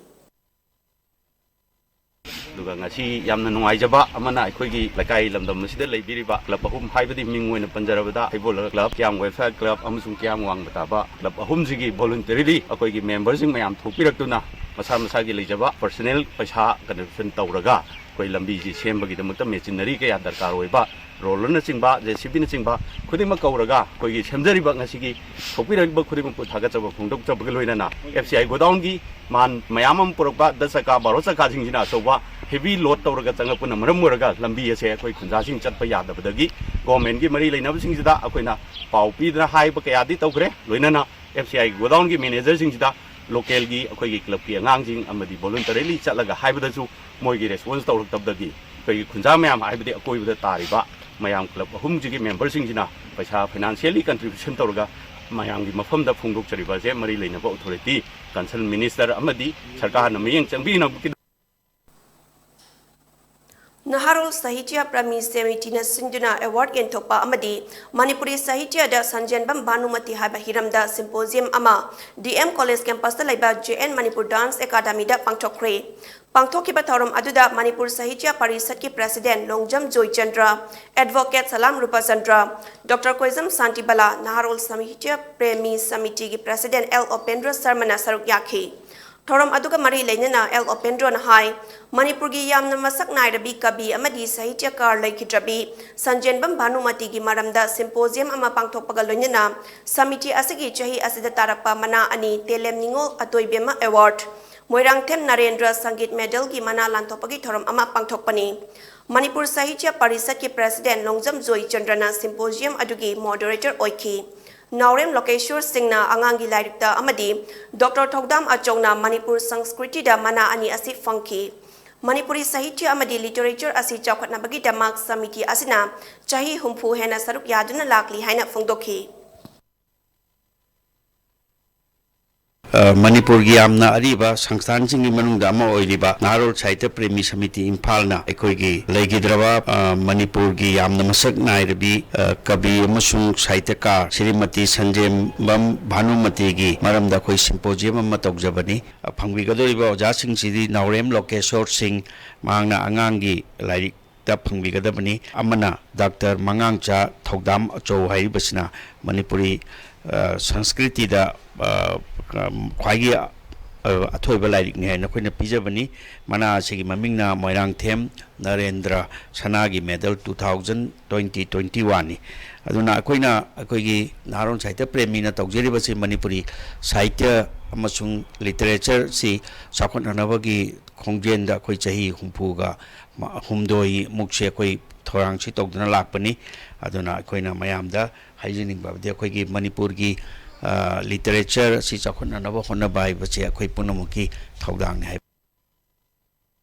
ꯑꯗꯨꯒ ꯉꯁꯤ ꯌꯥꯝꯅ ꯅꯨꯡꯉꯥꯏꯖꯕ ꯑꯃꯅ, ꯑꯩꯈꯣꯏꯒꯤ ꯂꯩꯀꯥꯏ ꯂꯝꯗꯝ ꯑꯁꯤꯗ ꯂꯩꯕꯤꯔꯤꯕ ꯀ꯭ꯂꯕ ꯑꯍꯨꯝ, ꯍꯥꯏꯕꯗꯤ ꯃꯤꯡ ꯑꯣꯏꯅ ꯄꯟꯖꯔꯕꯗ ꯍꯩꯕꯣꯜ ꯀ꯭ꯂꯕ, ꯀꯤꯌꯥꯝ ꯋꯦꯜꯐꯤꯌꯔ ꯀ꯭ꯂꯕ ꯑꯃꯁꯨꯡ ꯀꯤꯌꯥꯝ ꯋꯥꯡꯃ ꯇꯥꯕ ꯀ꯭ꯂꯕ ꯑꯍꯨꯝꯁꯤꯒꯤ ꯚꯣꯂꯨꯟꯇꯔꯤꯂꯤ ꯑꯩꯈꯣꯏꯒꯤ ꯃꯦꯝꯕꯔꯁꯤꯡ ꯃꯌꯥꯝ ꯊꯣꯛꯄꯤꯔꯛꯇꯨꯅ ꯃꯁꯥ ꯃꯁꯥꯒꯤ ꯂꯩꯖꯕ personal ꯄꯩꯁꯥ contribution ꯇꯧꯔꯒ ꯑꯩꯈꯣꯏ ꯂꯝꯕꯤꯁꯤ ꯁꯦꯝꯕꯒꯤꯗꯃꯛꯇ machinery ꯀꯌꯥ ꯗꯔꯀꯥꯔ ꯑꯣꯏꯕ, rollerꯅꯆꯤꯡꯕ, JCBꯅꯆꯤꯡꯕ ꯈꯨꯗꯤꯡꯃꯛ ꯀꯧꯔꯒ ꯑꯩꯈꯣꯏꯒꯤ ꯁꯦꯝꯖꯔꯤꯕ ꯉꯁꯤꯒꯤ ꯊꯣꯛꯄꯤꯔꯛꯂꯤꯕ ꯈꯨꯗꯤꯡꯃꯛꯄꯨ ꯊꯥꯒꯠꯆꯕ ꯐꯣꯡꯗꯣꯛꯆꯕꯒ ꯂꯣꯏꯅꯅ, FCI godownꯒꯤ ꯃꯥꯟ ꯃꯌꯥꯝ ꯑꯃ ꯄꯨꯔꯛꯄ ꯗꯁ ꯆꯀꯥ, ꯕꯥꯔꯣ ꯆꯀꯥꯁꯤꯡꯁꯤꯅ ꯑꯆꯧꯕ heavy load ꯇꯧꯔꯒ ꯆꯪꯉꯛꯄꯅ ꯃꯔꯝ ꯑꯣꯏꯔꯒ ꯂꯝꯕꯤ ꯑꯁꯦ ꯑꯩꯈꯣꯏ ꯈꯨꯟꯖꯥꯁꯤꯡ ꯆꯠꯄ ꯌꯥꯗꯕꯗꯒꯤ governmentꯀꯤ ꯃꯔꯤ ꯂꯩꯅꯕꯁꯤꯡꯁꯤꯗ ꯑꯩꯈꯣꯏꯅ ꯄꯥꯎ ꯄꯤꯗꯅ ꯍꯥꯏꯕ ꯀꯌꯥꯗꯤ ꯇꯧꯈ꯭ꯔꯦ꯫ ꯂꯣꯏꯅꯅ FCI godownꯒꯤ managerꯁꯤꯡꯁꯤꯗ localꯒꯤ ꯑꯩꯈꯣꯏꯒꯤ clubꯀꯤ ꯑꯉꯥꯡꯁꯤꯡ ꯑꯃꯗꯤ voluntarily ꯆꯠꯂꯒ ꯍꯥꯏꯕꯗꯁꯨ ꯃꯣꯏꯒꯤ response ꯇꯧꯔꯛꯇꯕꯗꯒꯤ ꯑꯩꯈꯣꯏꯒꯤ ꯈꯨꯟꯖꯥ ꯃꯌꯥꯝ, ꯍꯥꯏꯕꯗꯤ ꯑꯀꯣꯏꯕꯗ ꯇꯥꯔꯤꯕ ꯃꯌꯥꯝ club ꯑꯍꯨꯝꯁꯤꯒꯤ memberꯁꯤꯡꯁꯤꯅ ꯄꯩꯁꯥ financially contribution ꯇꯧꯔꯒ ꯃꯌꯥꯝꯒꯤ ꯃꯐꯝꯗ ꯐꯣꯡꯗꯣꯛꯆꯔꯤꯕ ꯑꯁꯦ ꯃꯔꯤ ꯂꯩꯅꯕ authority, concerned minister ꯑꯃꯗꯤ ꯁꯔꯀꯥꯔꯅ ꯃꯤꯠꯌꯦꯡ ꯆꯪꯕꯤꯅꯕꯒꯤ ꯅꯍꯥꯔꯣꯜ ꯁꯥꯍꯤꯇ꯭ꯌ ꯄ꯭ꯔꯦꯃꯤ ꯁꯃꯤꯇꯤꯅ ꯁꯤꯟꯗꯨꯅ award ꯌꯦꯟꯊꯣꯛꯄ ꯑꯃꯗꯤ ꯃꯅꯤꯄꯨꯔꯤ ꯁꯥꯍꯤꯇ꯭ꯌꯗ ꯁꯟꯖꯦꯟꯕꯝ ꯚꯥꯅꯨꯃꯇꯤ ꯍꯥꯏꯕ ꯍꯤꯔꯝꯗ symposium ꯑꯃ DM College campusꯇ ꯂꯩꯕ JN Manipur Dance Academyꯗ ꯄꯥꯡꯊꯣꯛꯈ꯭ꯔꯦ꯫ ꯄꯥꯡꯊꯣꯛꯈꯤꯕ ꯊꯧꯔꯝ ꯑꯗꯨꯗ ꯃꯅꯤꯄꯨꯔ ꯁꯥꯍꯤꯇ꯭ꯌ ꯄꯔꯤꯁꯠꯀꯤ president ꯂꯣꯡꯖꯝ ꯖꯣꯏꯆꯟꯗ꯭ꯔ, advocate ꯁꯂꯥꯝ ꯔꯨꯄꯆꯟꯗ꯭ꯔ, Doctor ꯀꯣꯏꯖꯝ ꯁꯥꯟꯇꯤꯕꯂꯥ, ꯅꯍꯥꯔꯣꯜ ꯁꯥꯍꯤꯇ꯭ꯌ ꯄ꯭ꯔꯦꯃꯤ ꯁꯃꯤꯇꯤꯒꯤ president L ꯎꯄꯦꯟꯗ꯭ꯔ ꯁꯔꯃꯅ ꯁꯔꯨꯛ ꯌꯥꯈꯤ꯫ ꯊꯧꯔꯝ ꯑꯗꯨꯒ ꯃꯔꯤ ꯂꯩꯅꯅ L ꯎꯄꯦꯟꯗ꯭ꯔꯣꯅ ꯍꯥꯏ, ꯃꯅꯤꯄꯨꯔꯒꯤ ꯌꯥꯝꯅ ꯃꯁꯛ ꯅꯥꯏꯔꯕꯤ ꯀꯕꯤ ꯑꯃꯗꯤ ꯁꯥꯍꯤꯇ꯭ꯌꯀꯥꯔ ꯂꯩꯈꯤꯗ꯭ꯔꯕꯤ ꯁꯟꯖꯦꯟꯕꯝ ꯚꯥꯅꯨꯃꯇꯤꯒꯤ ꯃꯔꯝꯗ symposium ꯑꯃ ꯄꯥꯡꯊꯣꯛꯄꯒ ꯂꯣꯏꯅꯅ ꯁꯃꯤꯇꯤ ꯑꯁꯤꯒꯤ ꯆꯍꯤ ꯑꯁꯤꯗ ꯇꯥꯔꯛꯄ ꯃꯅꯥ ꯑꯅꯤ, ꯇꯦꯂꯦꯝ ꯅꯤꯉꯣꯜ ꯑꯇꯣꯏꯕꯦꯝꯃ award, ꯃꯣꯏꯔꯥꯡꯊꯦꯝ ꯅꯔꯦꯟꯗ꯭ꯔ ꯁꯪꯒꯤꯠ medalꯒꯤ ꯃꯅꯥ ꯂꯥꯟꯊꯣꯛꯄꯒꯤ ꯊꯧꯔꯝ ꯑꯃ ꯄꯥꯡꯊꯣꯛꯄꯅꯤ꯫ ꯃꯅꯤꯄꯨꯔ ꯁꯥꯍꯤꯇ꯭ꯌ ꯄꯔꯤꯁꯠꯀꯤ president ꯂꯣꯡꯖꯝ ꯖꯣꯏꯆꯟꯗ꯭ꯔꯅ symposium ꯑꯗꯨꯒꯤ moderator ꯑꯣꯏꯈꯤ꯫ ꯅꯥꯎꯔꯦꯝ ꯂꯣꯀꯦꯁꯣꯔ ꯁꯤꯡꯅ ꯑꯉꯥꯡꯒꯤ ꯂꯥꯏꯔꯤꯛꯇ ꯑꯃꯗꯤ Doctor ꯊꯧꯗꯥꯝ ꯑꯆꯧꯅ ꯃꯅꯤꯄꯨꯔ ꯁꯪꯁꯀ꯭ꯔꯤꯇꯤꯗ ꯃꯅꯥ ꯑꯅꯤ ꯑꯁꯤ ꯐꯪꯈꯤ꯫ ꯃꯅꯤꯄꯨꯔꯤ ꯁꯥꯍꯤꯇ꯭ꯌ ꯑꯃꯗꯤ literature ꯑꯁꯤ ꯆꯥꯎꯈꯠꯅꯕꯒꯤꯗꯃꯛ ꯁꯃꯤꯇꯤ ꯑꯁꯤꯅ ꯆꯍꯤ ꯍꯨꯝꯐꯨ ꯍꯦꯟꯅ ꯁꯔꯨꯛ ꯌꯥꯗꯨꯅ ꯂꯥꯛꯂꯤ ꯍꯥꯏꯅ ꯐꯣꯡꯗꯣꯛꯈꯤ꯫ ꯑ, ꯃꯅꯤꯄꯨꯔꯒꯤ ꯌꯥꯝꯅ ꯑꯔꯤꯕ ꯁꯪꯁꯊꯥꯟꯁꯤꯡꯒꯤ ꯃꯅꯨꯡꯗ ꯑꯃ ꯑꯣꯏꯔꯤꯕ ꯅꯍꯥꯔꯣꯜ ꯁꯥꯍꯤꯇ꯭ꯌ ꯄ꯭ꯔꯦꯃꯤ ꯁꯃꯤꯇꯤ ꯏꯝꯐꯥꯜꯅ ꯑꯩꯈꯣꯏꯒꯤ ꯂꯩꯈꯤꯗ꯭ꯔꯕ, ꯑ, ꯃꯅꯤꯄꯨꯔꯒꯤ ꯌꯥꯝꯅ ꯃꯁꯛ ꯅꯥꯏꯔꯕꯤ, ꯑ, ꯀꯕꯤ ꯑꯃꯁꯨꯡ ꯁꯥꯍꯤꯇ꯭ꯌꯀꯥꯔ ꯁ꯭ꯔꯤꯃꯇꯤ ꯁꯟꯖꯦꯝꯕꯝ ꯚꯥꯅꯨꯃꯇꯤꯒꯤ ꯃꯔꯝꯗ ꯑꯩꯈꯣꯏ symposium ꯑꯃ ꯇꯧꯖꯕꯅꯤ꯫ ꯑ, ꯐꯪꯕꯤꯒꯗꯧꯔꯤꯕ ꯑꯣꯖꯥꯁꯤꯡꯁꯤꯗꯤ ꯅꯥꯎꯔꯦꯝ ꯂꯣꯀꯦꯁꯣꯔ ꯁꯤꯡ, ꯃꯍꯥꯛꯅ ꯑꯉꯥꯡꯒꯤ ꯂꯥꯏꯔꯤꯛ ꯇ ꯐꯪꯕꯤꯒꯗꯕꯅꯤ꯫ ꯑꯃꯅ ꯗꯥꯛꯇꯔ ꯃꯉꯥꯡꯆꯥ ꯊꯧꯗꯥꯝ ꯑꯆꯧ ꯍꯥꯏꯔꯤꯕꯁꯤꯅ ꯃꯅꯤꯄꯨꯔꯤ, ꯑ, ꯁꯪꯁꯀ꯭ꯔꯤꯇꯤꯗ, ꯑ, ꯈ꯭ꯋꯥꯏꯒꯤ, ꯑ, ꯑ, ꯑꯊꯣꯏꯕ ꯂꯥꯏꯔꯤꯛꯅꯤ ꯍꯥꯏꯅ ꯑꯩꯈꯣꯏꯅ ꯄꯤꯖꯕꯅꯤ꯫ ꯃꯅꯥ ꯑꯁꯤꯒꯤ ꯃꯃꯤꯡꯅ ꯃꯣꯏꯔꯥꯡꯊꯦꯝ ꯅꯔꯦꯟꯗ꯭ꯔ ꯁꯅꯥꯒꯤ medal two thousand twenty twenty-one ꯅꯤ꯫ ꯑꯗꯨꯅ ꯑꯩꯈꯣꯏꯅ ꯑꯩꯈꯣꯏꯒꯤ ꯅꯍꯥꯔꯣꯟ ꯁꯥꯍꯤꯇ꯭ꯌ ꯄ꯭ꯔꯦꯃꯤꯅ ꯇꯧꯖꯔꯤꯕꯁꯤ ꯃꯅꯤꯄꯨꯔꯤ ꯁꯥꯍꯤꯇ꯭ꯌ ꯑꯃꯁꯨꯡ ꯂꯤꯇꯔꯦꯆꯔꯁꯤ ꯆꯥꯎꯈꯠꯅꯅꯕꯒꯤ ꯈꯣꯡꯖꯦꯜꯗ ꯑꯩꯈꯣꯏ ꯆꯍꯤ ꯍꯨꯝꯐꯨꯒ ꯃ-, ꯍꯨꯝꯗꯣꯏ ꯃꯨꯛꯁꯦ ꯑꯩꯈꯣꯏ ꯊꯧꯔꯥꯡꯁꯤ ꯇꯧꯗꯨꯅ ꯂꯥꯛꯄꯅꯤ꯫ ꯑꯗꯨꯅ ꯑꯩꯈꯣꯏꯅ ꯃꯌꯥꯝꯗ ꯍꯥꯏꯖꯅꯤꯡꯕ ꯍꯥꯏꯕꯗꯤ ꯑꯩꯈꯣꯏꯒꯤ ꯃꯅꯤꯄꯨꯔꯒꯤ, ꯑ, ꯂꯤꯇꯔꯦꯆꯔ ꯑꯁꯤ ꯆꯥꯎꯈꯠꯅꯅꯕ ꯍꯣꯠꯅꯕ ꯍꯥꯏꯕꯁꯤ ꯑꯩꯈꯣꯏ ꯄꯨꯝꯅꯃꯛꯀꯤ ꯊꯧꯗꯥꯡꯅꯤ ꯍꯥꯏꯕ꯫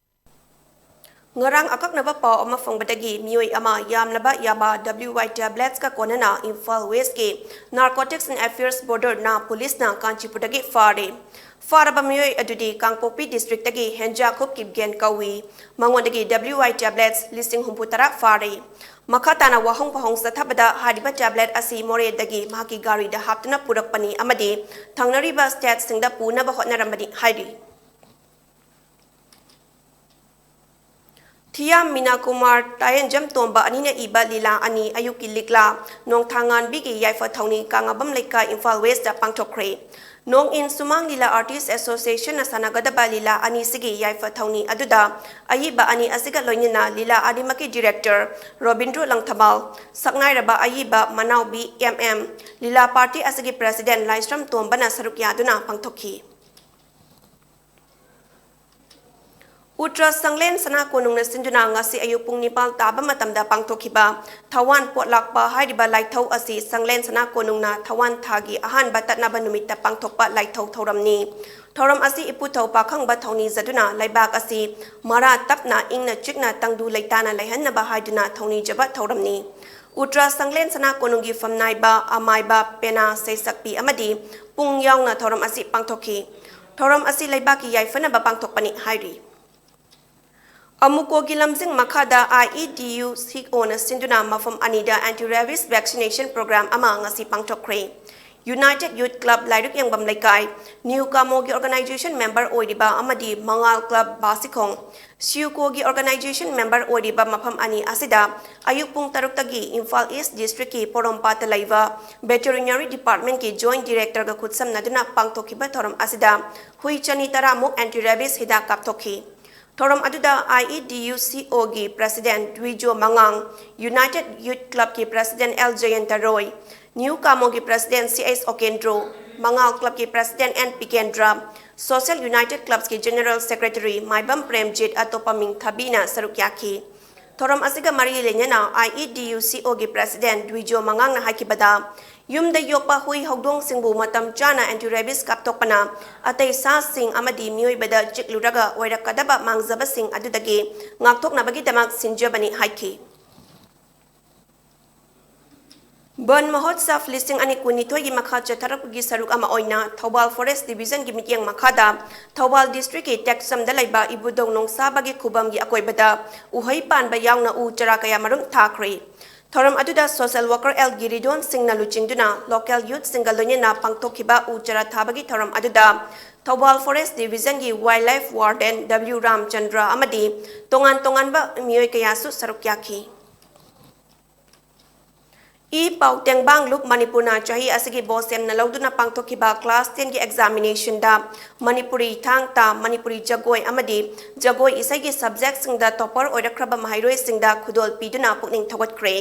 ꯉꯔꯥꯡ ꯑꯀꯛꯅꯕ ꯄꯥꯎ ꯑꯃ ꯐꯪꯕꯗꯒꯤ ꯃꯤꯑꯣꯏ ꯑꯃ ꯌꯥꯝꯂꯕ ꯌꯥꯕ W Y tablets ꯀ ꯀꯣꯟꯅꯅ ꯏꯝꯐꯥꯜ West ꯀꯤ Narcotics and Affairs Border ꯅ ꯄꯨꯂꯤꯁꯅ ꯀꯥꯟꯆꯤꯄꯨꯔꯗꯒꯤ ꯐꯥꯔꯦ꯫ ꯐꯥꯔꯕ ꯃꯤꯑꯣꯏ ꯑꯗꯨꯗꯤ ꯀꯥꯡꯄꯣꯛꯄꯤ district ꯇꯒꯤ ꯍꯦꯟꯖꯥꯈꯨꯞ ꯀꯤꯞꯒꯦꯟ ꯀꯧꯏ꯫ ꯃꯉꯣꯟꯗꯒꯤ W Y tablets ꯂꯤꯁꯤꯡ ꯍꯨꯝꯐꯨ ꯇꯔꯥ ꯐꯥꯔꯦ꯫ ꯃꯈꯥ ꯇꯥꯅ ꯋꯥꯍꯪ ꯄꯥꯎꯍꯪ ꯆꯠꯊꯕꯗ ꯍꯥꯏꯔꯤꯕ tablet ꯑꯁꯤ ꯃꯣꯔꯦꯗꯒꯤ ꯃꯍꯥꯛꯀꯤ ꯒꯥꯔꯤꯗ ꯍꯥꯞꯇꯨꯅ ꯄꯨꯔꯛꯄꯅꯤ ꯑꯃꯗꯤ ꯊꯪꯅꯔꯤꯕ state ꯁꯤꯡꯗ ꯄꯨꯅꯕ ꯍꯣꯠꯅꯔꯝꯕꯅꯤ ꯍꯥꯏꯔꯤ꯫ ꯊꯤꯌꯥꯝ ꯃꯤꯅꯥ ꯀꯨꯃꯥꯔ, ꯇꯥꯌꯦꯟꯖꯝ ꯇꯣꯝꯕ ꯑꯅꯤꯅ ꯏꯕ ꯂꯤꯂꯥ ꯑꯅꯤ, ꯑꯌꯨꯛꯀꯤ ꯂꯤꯛꯂꯥ, ꯅꯣꯡꯊꯥꯉꯥꯟꯕꯤꯒꯤ ꯌꯥꯏꯐ ꯊꯧꯅꯤ ꯀꯥꯉꯥꯕꯝ ꯂꯩꯀꯥꯏ, ꯏꯝꯐꯥꯜ West ꯇ ꯄꯥꯡꯊꯣꯛꯈ꯭ꯔꯦ꯫ ꯅꯣꯡ ꯏꯟ ꯁꯨꯃꯥꯡ ꯂꯤꯂꯥ artist association ꯅ ꯁꯥꯟꯅꯒꯗꯕ ꯂꯤꯂꯥ ꯑꯅꯤꯁꯤꯒꯤ ꯌꯥꯏꯐ ꯊꯧꯅꯤ ꯑꯗꯨꯗ ꯑꯏꯕ ꯑꯅꯤ ꯑꯁꯤꯒ ꯂꯣꯏꯅꯅ ꯂꯤꯂꯥ ꯑꯅꯤꯃꯛꯀꯤ director ꯔꯣꯕꯤꯟꯗ꯭ꯔꯣ ꯂꯪꯊꯕꯥꯜ, ꯁꯛꯅꯥꯏꯔꯕ ꯑꯏꯕ ꯃꯅꯥꯎꯕꯤ M M, ꯂꯤꯂꯥ party ꯑꯁꯤꯒꯤ president ꯂꯥꯏꯁ꯭ꯔꯝ ꯇꯣꯝꯕꯅ ꯁꯔꯨꯛ ꯌꯥꯗꯨꯅ ꯄꯥꯡꯊꯣꯛꯈꯤ꯫ ꯎꯇ꯭ꯔ ꯁꯪꯂꯦꯟ ꯁꯅꯥ ꯀꯣꯅꯨꯡꯅ ꯁꯤꯟꯗꯨꯅ ꯉꯁꯤ ꯑꯌꯨꯛ ꯄꯨꯡ ꯅꯤꯄꯥꯜ ꯇꯥꯕ ꯃꯇꯝꯗ ꯄꯥꯡꯊꯣꯛꯈꯤꯕ ꯊꯋꯥꯟ ꯄꯣꯠ ꯂꯥꯛꯄ ꯍꯥꯏꯔꯤꯕ ꯂꯥꯏꯊꯧ ꯑꯁꯤ ꯁꯪꯂꯦꯟ ꯁꯅꯥ ꯀꯣꯅꯨꯡꯅ ꯊꯋꯥꯟ ꯊꯥꯒꯤ ꯑꯍꯥꯟꯕ ꯇꯠꯅꯕ ꯅꯨꯃꯤꯠꯇ ꯄꯥꯡꯊꯣꯛꯄ ꯂꯥꯏꯊꯧ ꯊꯧꯔꯝꯅꯤ꯫ ꯊꯧꯔꯝ ꯑꯁꯤ ꯏꯄꯨꯊꯧ ꯄꯥꯈꯪꯕ ꯊꯧꯅꯤꯖꯗꯨꯅ ꯂꯩꯕꯥꯛ ꯑꯁꯤ ꯃꯔꯥ ꯇꯞꯅ ꯏꯪꯅ ꯆꯤꯛꯅ ꯇꯪꯗꯨ ꯂꯩꯇꯥꯅ ꯂꯩꯍꯟꯅꯕ ꯍꯥꯏꯗꯨꯅ ꯊꯧꯅꯤꯖꯕ ꯊꯧꯔꯝꯅꯤ꯫ ꯎꯇ꯭ꯔ ꯁꯪꯂꯦꯟ ꯁꯅꯥ ꯀꯣꯅꯨꯡꯒꯤ ꯐꯝꯅꯥꯏꯕ, ꯑꯃꯥꯏꯕ, ꯄꯦꯅꯥ, ꯁꯩꯁꯛꯄꯤ ꯑꯃꯗꯤ ꯄꯨꯡ ꯌꯥꯎꯅ ꯊꯧꯔꯝ ꯑꯁꯤ ꯄꯥꯡꯊꯣꯛꯈꯤ꯫ ꯊꯧꯔꯝ ꯑꯁꯤ ꯂꯩꯕꯥꯛꯀꯤ ꯌꯥꯏꯐꯅꯕ ꯄꯥꯡꯊꯣꯛꯄꯅꯤ ꯍꯥꯏꯔꯤ꯫ ꯑꯃꯨꯀꯣꯒꯤ ꯂꯝꯖꯤꯡ ꯃꯈꯥꯗ I E D U C O ꯅ ꯁꯤꯟꯗꯨꯅ ꯃꯐꯝ ꯑꯅꯤꯗ anti rabies vaccination program ꯑꯃ ꯉꯁꯤ ꯄꯥꯡꯊꯣꯛꯈ꯭ꯔꯦ꯫ United Youth Club ꯂꯥꯏꯔꯤꯛ ꯌꯦꯡꯐꯝ ꯂꯩꯀꯥꯏ, ꯅ꯭ꯌꯨ ꯀꯥꯃꯣꯒꯤ organization member ꯑꯣꯏꯔꯤꯕ ꯑꯃꯗꯤ ꯃꯉꯥꯜ Club ꯕꯥꯁꯤꯈꯣꯡ, ꯁꯤꯌꯨꯀꯣꯒꯤ organization member ꯑꯣꯏꯔꯤꯕ ꯃꯐꯝ ꯑꯅꯤ ꯑꯁꯤꯗ ꯑꯌꯨꯛ ꯄꯨꯡ ꯇꯔꯨꯛꯇꯒꯤ ꯏꯝꯐꯥꯜ East Districtꯀꯤ ꯄꯣꯔꯣꯝꯄꯥꯠꯇ ꯂꯩꯕ Veterinary Departmentꯀꯤ Joint Directorꯒ ꯈꯨꯠꯁꯝꯅꯗꯨꯅ ꯄꯥꯡꯊꯣꯛꯈꯤꯕ ꯊꯧꯔꯝ ꯑꯁꯤꯗ ꯍꯨꯏ ꯆꯅꯤ ꯇꯔꯥꯃꯨꯛ anti rabies ꯍꯤꯗꯥꯛ ꯀꯥꯞꯊꯣꯛꯈꯤ꯫ ꯊꯧꯔꯝ ꯑꯗꯨꯗ IEDUCOꯒꯤ President ꯗ꯭ꯋꯤꯖꯣ ꯃꯉꯥꯡ, United Youth Clubꯀꯤ President L Jayanta Roy, new ꯀꯥꯃꯣꯒꯤ President C S Okendro, Mangal Clubꯀꯤ President N Pikendra, Social United Clubsꯀꯤ General Secretary ꯃꯥꯏꯕꯝ ꯄ꯭ꯔꯦꯝꯖꯤꯠ, ꯑꯇꯣꯞꯄ ꯃꯤꯡꯊꯥꯕꯤꯅ ꯁꯔꯨꯛ ꯌꯥꯈꯤ꯫ ꯊꯧꯔꯝ ꯑꯁꯤꯒ ꯃꯔꯤ ꯂꯩꯅꯅ IEDUCOꯒꯤ President ꯗ꯭ꯋꯤꯖꯣ ꯃꯉꯥꯡꯅ ꯍꯥꯏꯈꯤꯕꯗ, ꯌꯨꯝꯗ ꯌꯣꯛꯄ ꯍꯨꯏ ꯍꯧꯗꯣꯡꯁꯤꯡꯕꯨ ꯃꯇꯝ ꯆꯥꯅ anti rabies ꯀꯥꯞꯊꯣꯛꯄꯅ ꯑꯇꯩ ꯁꯥꯁꯤꯡ ꯑꯃꯗꯤ ꯃꯤꯑꯣꯏꯕꯗ ꯆꯤꯛꯂꯨꯔꯒ ꯑꯣꯏꯔꯛꯀꯗꯕ ꯃꯥꯡꯖꯕꯁꯤꯡ ꯑꯗꯨꯗꯒꯤ ꯉꯥꯛꯊꯣꯛꯅꯕꯒꯤꯗꯃꯛ ꯁꯤꯟꯖꯕꯅꯤ ꯍꯥꯏꯈꯤ꯫ ꯕꯟ ꯃꯍꯣꯠꯁꯕ ꯂꯤꯁꯤꯡ ꯑꯅꯤ ꯀꯨꯟꯅꯤꯊꯣꯏꯒꯤ ꯃꯈꯥ ꯆꯠꯊꯔꯛꯄꯒꯤ ꯁꯔꯨꯛ ꯑꯃ ꯑꯣꯏꯅ ꯊꯧꯕꯥꯜ Forest Divisionꯒꯤ ꯃꯤꯠꯌꯦꯡ ꯃꯈꯥꯗ ꯊꯧꯕꯥꯜ Districtꯀꯤ ꯇꯦꯛꯆꯝꯗ ꯂꯩꯕ ꯏꯕꯨꯙꯧ ꯅꯣꯡꯁꯥꯕꯒꯤ ꯈꯨꯕꯝꯒꯤ ꯑꯀꯣꯏꯕꯗ ꯎꯍꯩ ꯄꯥꯟꯕ ꯌꯥꯎꯅ ꯎ ꯆꯥꯔꯥ ꯀꯌꯥ ꯃꯔꯨꯝ ꯊꯥꯈ꯭ꯔꯦ꯫ ꯊꯧꯔꯝ ꯑꯗꯨꯗ social worker ꯑꯦꯜ ꯒꯤꯔꯤꯗꯣꯟ ꯁꯤꯡꯅ ꯂꯨꯆꯤꯡꯗꯨꯅ local youthꯁꯤꯡꯒ ꯂꯣꯏꯅꯅ ꯄꯥꯡꯊꯣꯛꯈꯤꯕ ꯎ ꯆꯥꯔꯥ ꯊꯥꯕꯒꯤ ꯊꯧꯔꯝ ꯑꯗꯨꯗ Thoubal Forest Divisionꯒꯤ Wildlife Warden W ꯔꯥꯝꯆꯟꯗ꯭ꯔ ꯑꯃꯗꯤ ꯇꯣꯉꯥꯟ ꯇꯣꯉꯥꯟꯕ ꯃꯤꯑꯣꯏ ꯀꯌꯥꯁꯨ ꯁꯔꯨꯛ ꯌꯥꯈꯤ꯫ ꯏ ꯄꯥꯎ ꯇꯦꯡꯕꯥꯡ ꯂꯨꯞ ꯃꯅꯤꯄꯨꯔꯅ ꯆꯍꯤ ꯑꯁꯤꯒꯤ ꯕꯣꯁꯦꯝꯅ ꯂꯧꯗꯨꯅ ꯄꯥꯡꯊꯣꯛꯈꯤꯕ class tenꯒꯤ examinationꯗ ꯃꯅꯤꯄꯨꯔꯤ, ꯊꯥꯡ ꯇꯥ, ꯃꯅꯤꯄꯨꯔꯤ ꯖꯒꯣꯏ ꯑꯃꯗꯤ ꯖꯒꯣꯏ ꯏꯁꯩꯒꯤ subjectꯁꯤꯡꯗ topper ꯑꯣꯏꯔꯛꯈ꯭ꯔꯕ ꯃꯍꯩꯔꯣꯏꯁꯤꯡꯗ ꯈꯨꯗꯣꯜ ꯄꯤꯗꯨꯅ ꯄꯨꯛꯅꯤꯡ ꯊꯧꯒꯠꯈ꯭ꯔꯦ꯫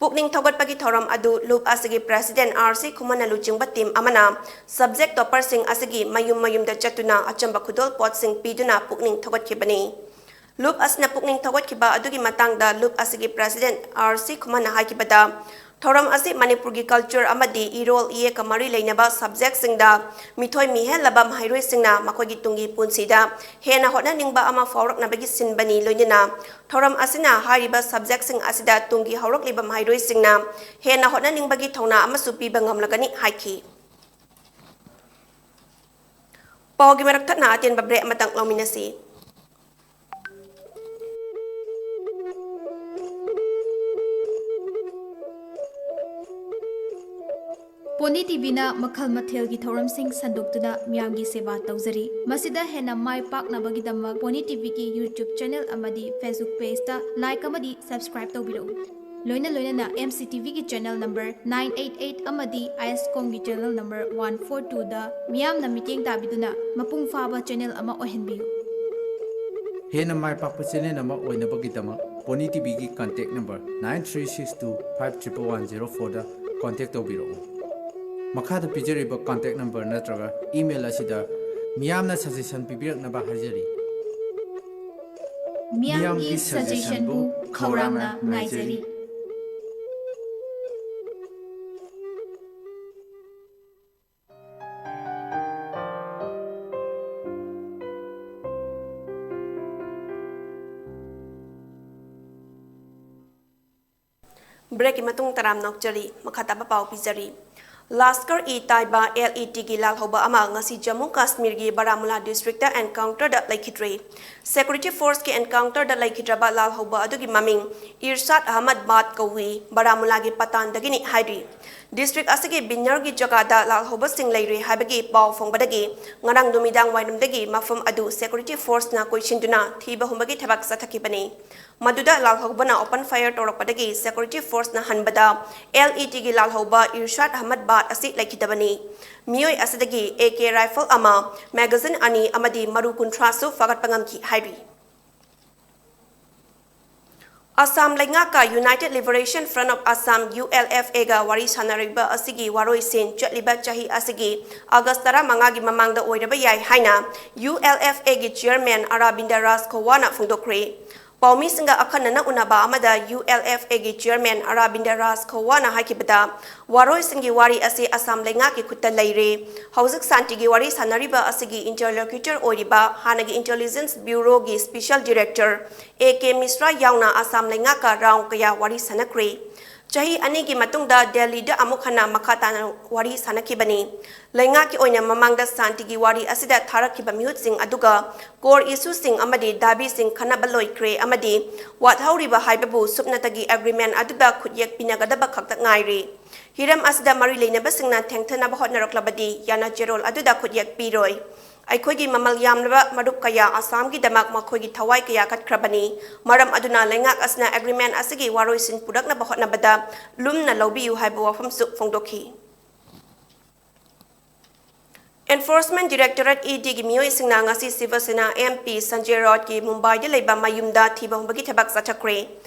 ꯄꯨꯛꯅꯤꯡ ꯊꯧꯒꯠꯄꯒꯤ ꯊꯧꯔꯝ ꯑꯗꯨ ꯂꯨꯞ ꯑꯁꯤꯒꯤ President ꯑꯥꯔ ꯁꯤ ꯈꯨꯃꯟꯅ ꯂꯨꯆꯤꯡꯕ team ꯑꯃꯅ subject topperꯁꯤꯡ ꯑꯁꯤꯒꯤ ꯃꯌꯨꯝ ꯃꯌꯨꯝꯗ ꯆꯠꯇꯨꯅ ꯑꯆꯝꯕ ꯈꯨꯗꯣꯜ ꯄꯣꯠꯁꯤꯡ ꯄꯤꯗꯨꯅ ꯄꯨꯛꯅꯤꯡ ꯊꯧꯒꯠꯈꯤꯕꯅꯤ꯫ ꯂꯨꯞ ꯑꯁꯤꯅ ꯄꯨꯛꯅꯤꯡ ꯊꯧꯒꯠꯈꯤꯕ ꯑꯗꯨꯒꯤ ꯃꯇꯥꯡꯗ ꯂꯨꯞ ꯑꯁꯤꯒꯤ President ꯑꯥꯔ ꯁꯤ ꯈꯨꯃꯟꯅ ꯍꯥꯏꯈꯤꯕꯗ, ꯊꯧꯔꯝ ꯑꯁꯤ ꯃꯅꯤꯄꯨꯔꯒꯤ culture ꯑꯃꯗꯤ ꯏꯔꯣꯜ ꯏꯌꯦꯛꯀ ꯃꯔꯤ ꯂꯩꯅꯕ subjectꯁꯤꯡꯗ ꯃꯤꯊꯣꯏ ꯃꯤꯍꯦꯜꯂꯕ ꯃꯍꯩꯔꯣꯏꯁꯤꯡꯅ ꯃꯈꯣꯏꯒꯤ ꯇꯨꯡꯒꯤ ꯄꯨꯟꯁꯤꯗ ꯍꯦꯟꯅ ꯍꯣꯠꯅꯅꯤꯡꯕ ꯑꯃ ꯐꯥꯎꯔꯛꯅꯕꯒꯤ ꯁꯤꯟꯕꯅꯤ꯫ ꯂꯣꯏꯅꯅ ꯊꯧꯔꯝ ꯑꯁꯤꯅ ꯍꯥꯏꯔꯤꯕ subjectꯁꯤꯡ ꯑꯁꯤꯗ ꯇꯨꯡꯒꯤ ꯍꯧꯔꯛꯂꯤꯕ ꯃꯍꯩꯔꯣꯏꯁꯤꯡꯅ ꯍꯦꯟꯅ ꯍꯣꯠꯅꯅꯤꯡꯕꯒꯤ ꯊꯧꯅꯥ ꯑꯃꯁꯨ ꯄꯤꯕ ꯉꯝꯂꯒꯅꯤ ꯍꯥꯏꯈꯤ꯫ ꯄꯥꯎꯒꯤ ꯃꯔꯛ ꯊꯠꯅ ꯑꯇꯦꯟꯕ break ꯑꯃꯇꯪ ꯂꯧꯃꯤꯟꯅꯁꯤ꯫ ꯄꯣꯅꯤ ꯇꯤꯚꯤꯅ ꯃꯈꯜ ꯃꯊꯦꯜꯒꯤ ꯊꯧꯔꯝꯁꯤꯡ ꯁꯟꯗꯣꯛꯇꯨꯅ ꯃꯤꯌꯥꯝꯒꯤ ꯁꯦꯕꯥ ꯇꯧꯖꯔꯤ꯫ ꯃꯁꯤꯗ ꯍꯦꯟꯅ ꯃꯥꯏ ꯄꯥꯛꯅꯕꯒꯤꯗꯃꯛ Pony ꯇꯤꯚꯤꯒꯤ YouTube channel ꯑꯃꯗꯤ Facebook pageꯇ like ꯑꯃꯗꯤ subscribe ꯇꯧꯕꯤꯔꯛꯎ꯫ ꯂꯣꯏꯅ ꯂꯣꯏꯅꯅ M C TVꯒꯤ channel number nine eight eight ꯑꯃꯗꯤ ISCOMꯒꯤ channel number one four twoꯗ ꯃꯤꯌꯥꯝꯅ ꯃꯤꯠꯌꯦꯡ ꯇꯥꯕꯤꯗꯨꯅ ꯃꯄꯨꯡ ꯐꯥꯕ channel ꯑꯃ ꯑꯣꯏꯍꯟꯕꯤꯌꯨ꯫ ꯍꯦꯟꯅ ꯃꯥꯏ ꯄꯥꯛꯄ channel ꯑꯃ ꯑꯣꯏꯅꯕꯒꯤꯗꯃꯛ Pony ꯇꯤꯚꯤꯒꯤ contact number nine three six two five triple one zero fourꯗ contact ꯇꯧꯕꯤꯔꯛꯎ꯫ ꯃꯈꯥꯗ ꯄꯤꯖꯔꯤꯕ contact number ꯅꯠꯇ꯭ꯔꯒ email ꯑꯁꯤꯗ ꯃꯤꯌꯥꯝꯅ suggestion ꯄꯤꯕꯤꯔꯛꯅꯕ ꯍꯥꯏꯖꯔꯤ꯫ ꯃꯤꯌꯥꯝꯒꯤ suggestionꯕꯨ ꯈꯧꯔꯥꯡꯅ ꯉꯥꯏꯖꯔꯤ꯫ Breakꯀꯤ ꯃꯇꯨꯡ ꯇꯔꯥꯝꯅ ꯑꯣꯛꯆꯔꯤ꯫ ꯃꯈꯥ ꯇꯥꯕ ꯄꯥꯎ ꯄꯤꯖꯔꯤ꯫ ꯂꯥꯁꯀꯔ-ꯏ-ꯇꯥꯏꯕꯥ, LETꯒꯤ ꯂꯥꯜꯍꯧꯕ ꯑꯃ ꯉꯁꯤ ꯖꯝꯃꯨ ꯀꯥꯁꯃꯤꯔꯒꯤ ꯕꯥꯔꯥꯃꯨꯂꯥ districtꯇ encounterꯗ ꯂꯩꯈꯤꯗ꯭ꯔꯦ꯫ Security forceꯀꯤ encounterꯗ ꯂꯩꯈꯤꯗ꯭ꯔꯕ ꯂꯥꯜꯍꯧꯕ ꯑꯗꯨꯒꯤ ꯃꯃꯤꯡ ꯏꯔꯁꯥꯗ ꯑꯍꯃꯗ ꯕꯥꯠ ꯀꯧꯏ, ꯕꯥꯔꯥꯃꯨꯂꯥꯒꯤ ꯄꯇꯥꯟꯗꯒꯤꯅꯤ ꯍꯥꯏꯔꯤ꯫ District ꯑꯁꯤꯒꯤ ꯕꯤꯟꯅꯔꯒꯤ ꯖꯒꯥꯗ ꯂꯥꯜꯍꯧꯕꯁꯤꯡ ꯂꯩꯔꯦ ꯍꯥꯏꯕꯒꯤ ꯄꯥꯎ ꯐꯪꯕꯗꯒꯤ ꯉꯔꯥꯡ ꯅꯨꯃꯤꯗꯥꯡ ꯋꯥꯏꯔꯝꯗꯒꯤ ꯃꯐꯝ ꯑꯗꯨ security forceꯅ ꯀꯣꯏꯁꯤꯟꯗꯨꯅ ꯊꯤꯕ ꯍꯨꯝꯕꯒꯤ ꯊꯕꯛ ꯆꯠꯊꯈꯤꯕꯅꯤ꯫ ꯃꯗꯨꯗ ꯂꯥꯜꯍꯧꯕꯅ open fire ꯇꯧꯔꯛꯄꯗꯒꯤ security forceꯅ ꯍꯟꯕꯗ LETꯒꯤ ꯂꯥꯜꯍꯧꯕ ꯏꯔꯁꯥꯗ ꯑꯍꯃꯗ ꯕꯥꯠ ꯑꯁꯤ ꯂꯩꯈꯤꯗꯕꯅꯤ꯫ ꯃꯤꯑꯣꯏ ꯑꯁꯤꯗꯒꯤ AK rifle ꯑꯃ, magazine ꯑꯅꯤ ꯑꯃꯗꯤ ꯃꯔꯨ ꯀꯨꯟꯊ꯭ꯔꯥꯁꯨ ꯐꯥꯒꯠꯄ ꯉꯝꯈꯤ ꯍꯥꯏꯔꯤ꯫ Assam ꯂꯩꯉꯥꯛꯀ United Liberation Front of Assam, ULFAꯒ ꯋꯥꯔꯤ ꯁꯥꯟꯅꯔꯤꯕ ꯑꯁꯤꯒꯤ ꯋꯥꯔꯣꯏꯁꯤꯟ ꯆꯠꯂꯤꯕ ꯆꯍꯤ ꯑꯁꯤꯒꯤ August ꯇꯔꯥꯃꯉꯥꯒꯤ ꯃꯃꯥꯡꯗ ꯑꯣꯏꯔꯕ ꯌꯥꯏ ꯍꯥꯏꯅ ULFAꯒꯤ chairman ꯑꯔꯥꯕꯤꯟꯗ ꯔꯥꯖ ꯈꯣꯋꯥꯅ ꯐꯣꯡꯗꯣꯛꯈ꯭ꯔꯦ꯫ ꯄꯥꯎꯃꯤꯁꯤꯡꯒ ꯑꯈꯟꯅꯅ ꯎꯅꯕ ꯑꯃꯗ ULFAꯒꯤ chairman ꯑꯔꯥꯕꯤꯟꯗ ꯔꯥꯖ ꯈꯣꯋꯥꯅ ꯍꯥꯏꯈꯤꯕꯗ, ꯋꯥꯔꯣꯏꯁꯤꯟꯒꯤ ꯋꯥꯔꯤ ꯑꯁꯤ ꯑꯁꯥꯝ ꯂꯩꯉꯥꯛꯀꯤ ꯈꯨꯠꯇ ꯂꯩꯔꯦ꯫ ꯍꯧꯖꯤꯛ ꯁꯥꯟꯇꯤꯒꯤ ꯋꯥꯔꯤ ꯁꯥꯟꯅꯔꯤꯕ ꯑꯁꯤꯒꯤ interlocutor ꯑꯣꯏꯔꯤꯕ ꯍꯥꯟꯅꯒꯤ Intelligence Bureauꯒꯤ special director AK ꯃꯤꯁ꯭ꯔꯥ ꯌꯥꯎꯅ ꯑꯁꯥꯝ ꯂꯩꯉꯥꯛꯀ round ꯀꯌꯥ ꯋꯥꯔꯤ ꯁꯥꯟꯅꯈ꯭ꯔꯦ꯫ ꯆꯍꯤ ꯑꯅꯤꯒꯤ ꯃꯇꯨꯡꯗ ꯗꯦꯜꯂꯤꯗ ꯑꯃꯨꯛ ꯍꯟꯅ ꯃꯈꯥ ꯇꯥꯅ ꯋꯥꯔꯤ ꯁꯥꯅꯈꯤꯕꯅꯤ꯫ ꯂꯩꯉꯥꯛꯀꯤ ꯑꯣꯏꯅ ꯃꯃꯥꯡꯗ ꯁꯥꯟꯇꯤꯒꯤ ꯋꯥꯔꯤ ꯑꯁꯤꯗ ꯊꯥꯔꯛꯈꯤꯕ ꯃꯤꯍꯨꯠꯁꯤꯡ ꯑꯗꯨꯒ core issueꯁꯤꯡ ꯑꯃꯗꯤ ꯗꯥꯕꯤꯁꯤꯡ ꯈꯟꯅꯕ ꯂꯣꯏꯈ꯭ꯔꯦ ꯑꯃꯗꯤ ꯋꯥꯠꯍꯧꯔꯤꯕ ꯍꯥꯏꯕꯕꯨ ꯁꯨꯞꯅꯇꯒꯤ agreement ꯑꯗꯨꯗ ꯈꯨꯠꯌꯦꯛ ꯄꯤꯅꯒꯗꯕ ꯈꯛꯇ ꯉꯥꯏꯔꯦ꯫ ꯍꯤꯔꯝ ꯑꯁꯤꯗ ꯃꯔꯤ ꯂꯩꯅꯕꯁꯤꯡꯅ ꯊꯦꯡꯊꯅꯕ ꯍꯣꯠꯅꯔꯛꯂꯕꯗꯤ ꯌꯥꯅ ꯆꯦꯔꯣꯜ ꯑꯗꯨꯗ ꯈꯨꯠꯌꯦꯛ ꯄꯤꯔꯣꯏ꯫ ꯑꯩꯈꯣꯏꯒꯤ ꯃꯃꯜ ꯌꯥꯝꯂꯕ ꯃꯔꯨꯞ ꯀꯌꯥ ꯑꯁꯥꯝꯒꯤꯗꯃꯛ ꯃꯈꯣꯏꯒꯤ ꯊꯋꯥꯏ ꯀꯌꯥ ꯀꯠꯈ꯭ꯔꯕꯅꯤ꯫ ꯃꯔꯝ ꯑꯗꯨꯅ ꯂꯩꯉꯥꯛ ꯑꯁꯤꯅ agreement ꯑꯁꯤꯒꯤ ꯋꯥꯔꯣꯏꯁꯤꯟ ꯄꯨꯔꯛꯅꯕ ꯍꯣꯠꯅꯕꯗ ꯂꯨꯝꯅ ꯂꯧꯕꯤꯌꯨ ꯍꯥꯏꯕ ꯋꯥꯐꯝꯁꯨ ꯐꯣꯡꯗꯣꯛꯈꯤ꯫ Enforcement Directorate EDꯒꯤ ꯃꯤꯑꯣꯏꯁꯤꯡꯅ ꯉꯁꯤ ꯁꯤꯕ ꯁꯦꯅꯥ MP ꯁꯟꯖꯌ ꯔꯥꯎꯠꯀꯤ ꯃꯨꯝꯕꯥꯏꯗ ꯂꯩꯕ ꯃꯌꯨꯝꯗ ꯊꯤꯕ ꯍꯨꯝꯕꯒꯤ ꯊꯕꯛ ꯆꯠꯊꯈ꯭ꯔꯦ꯫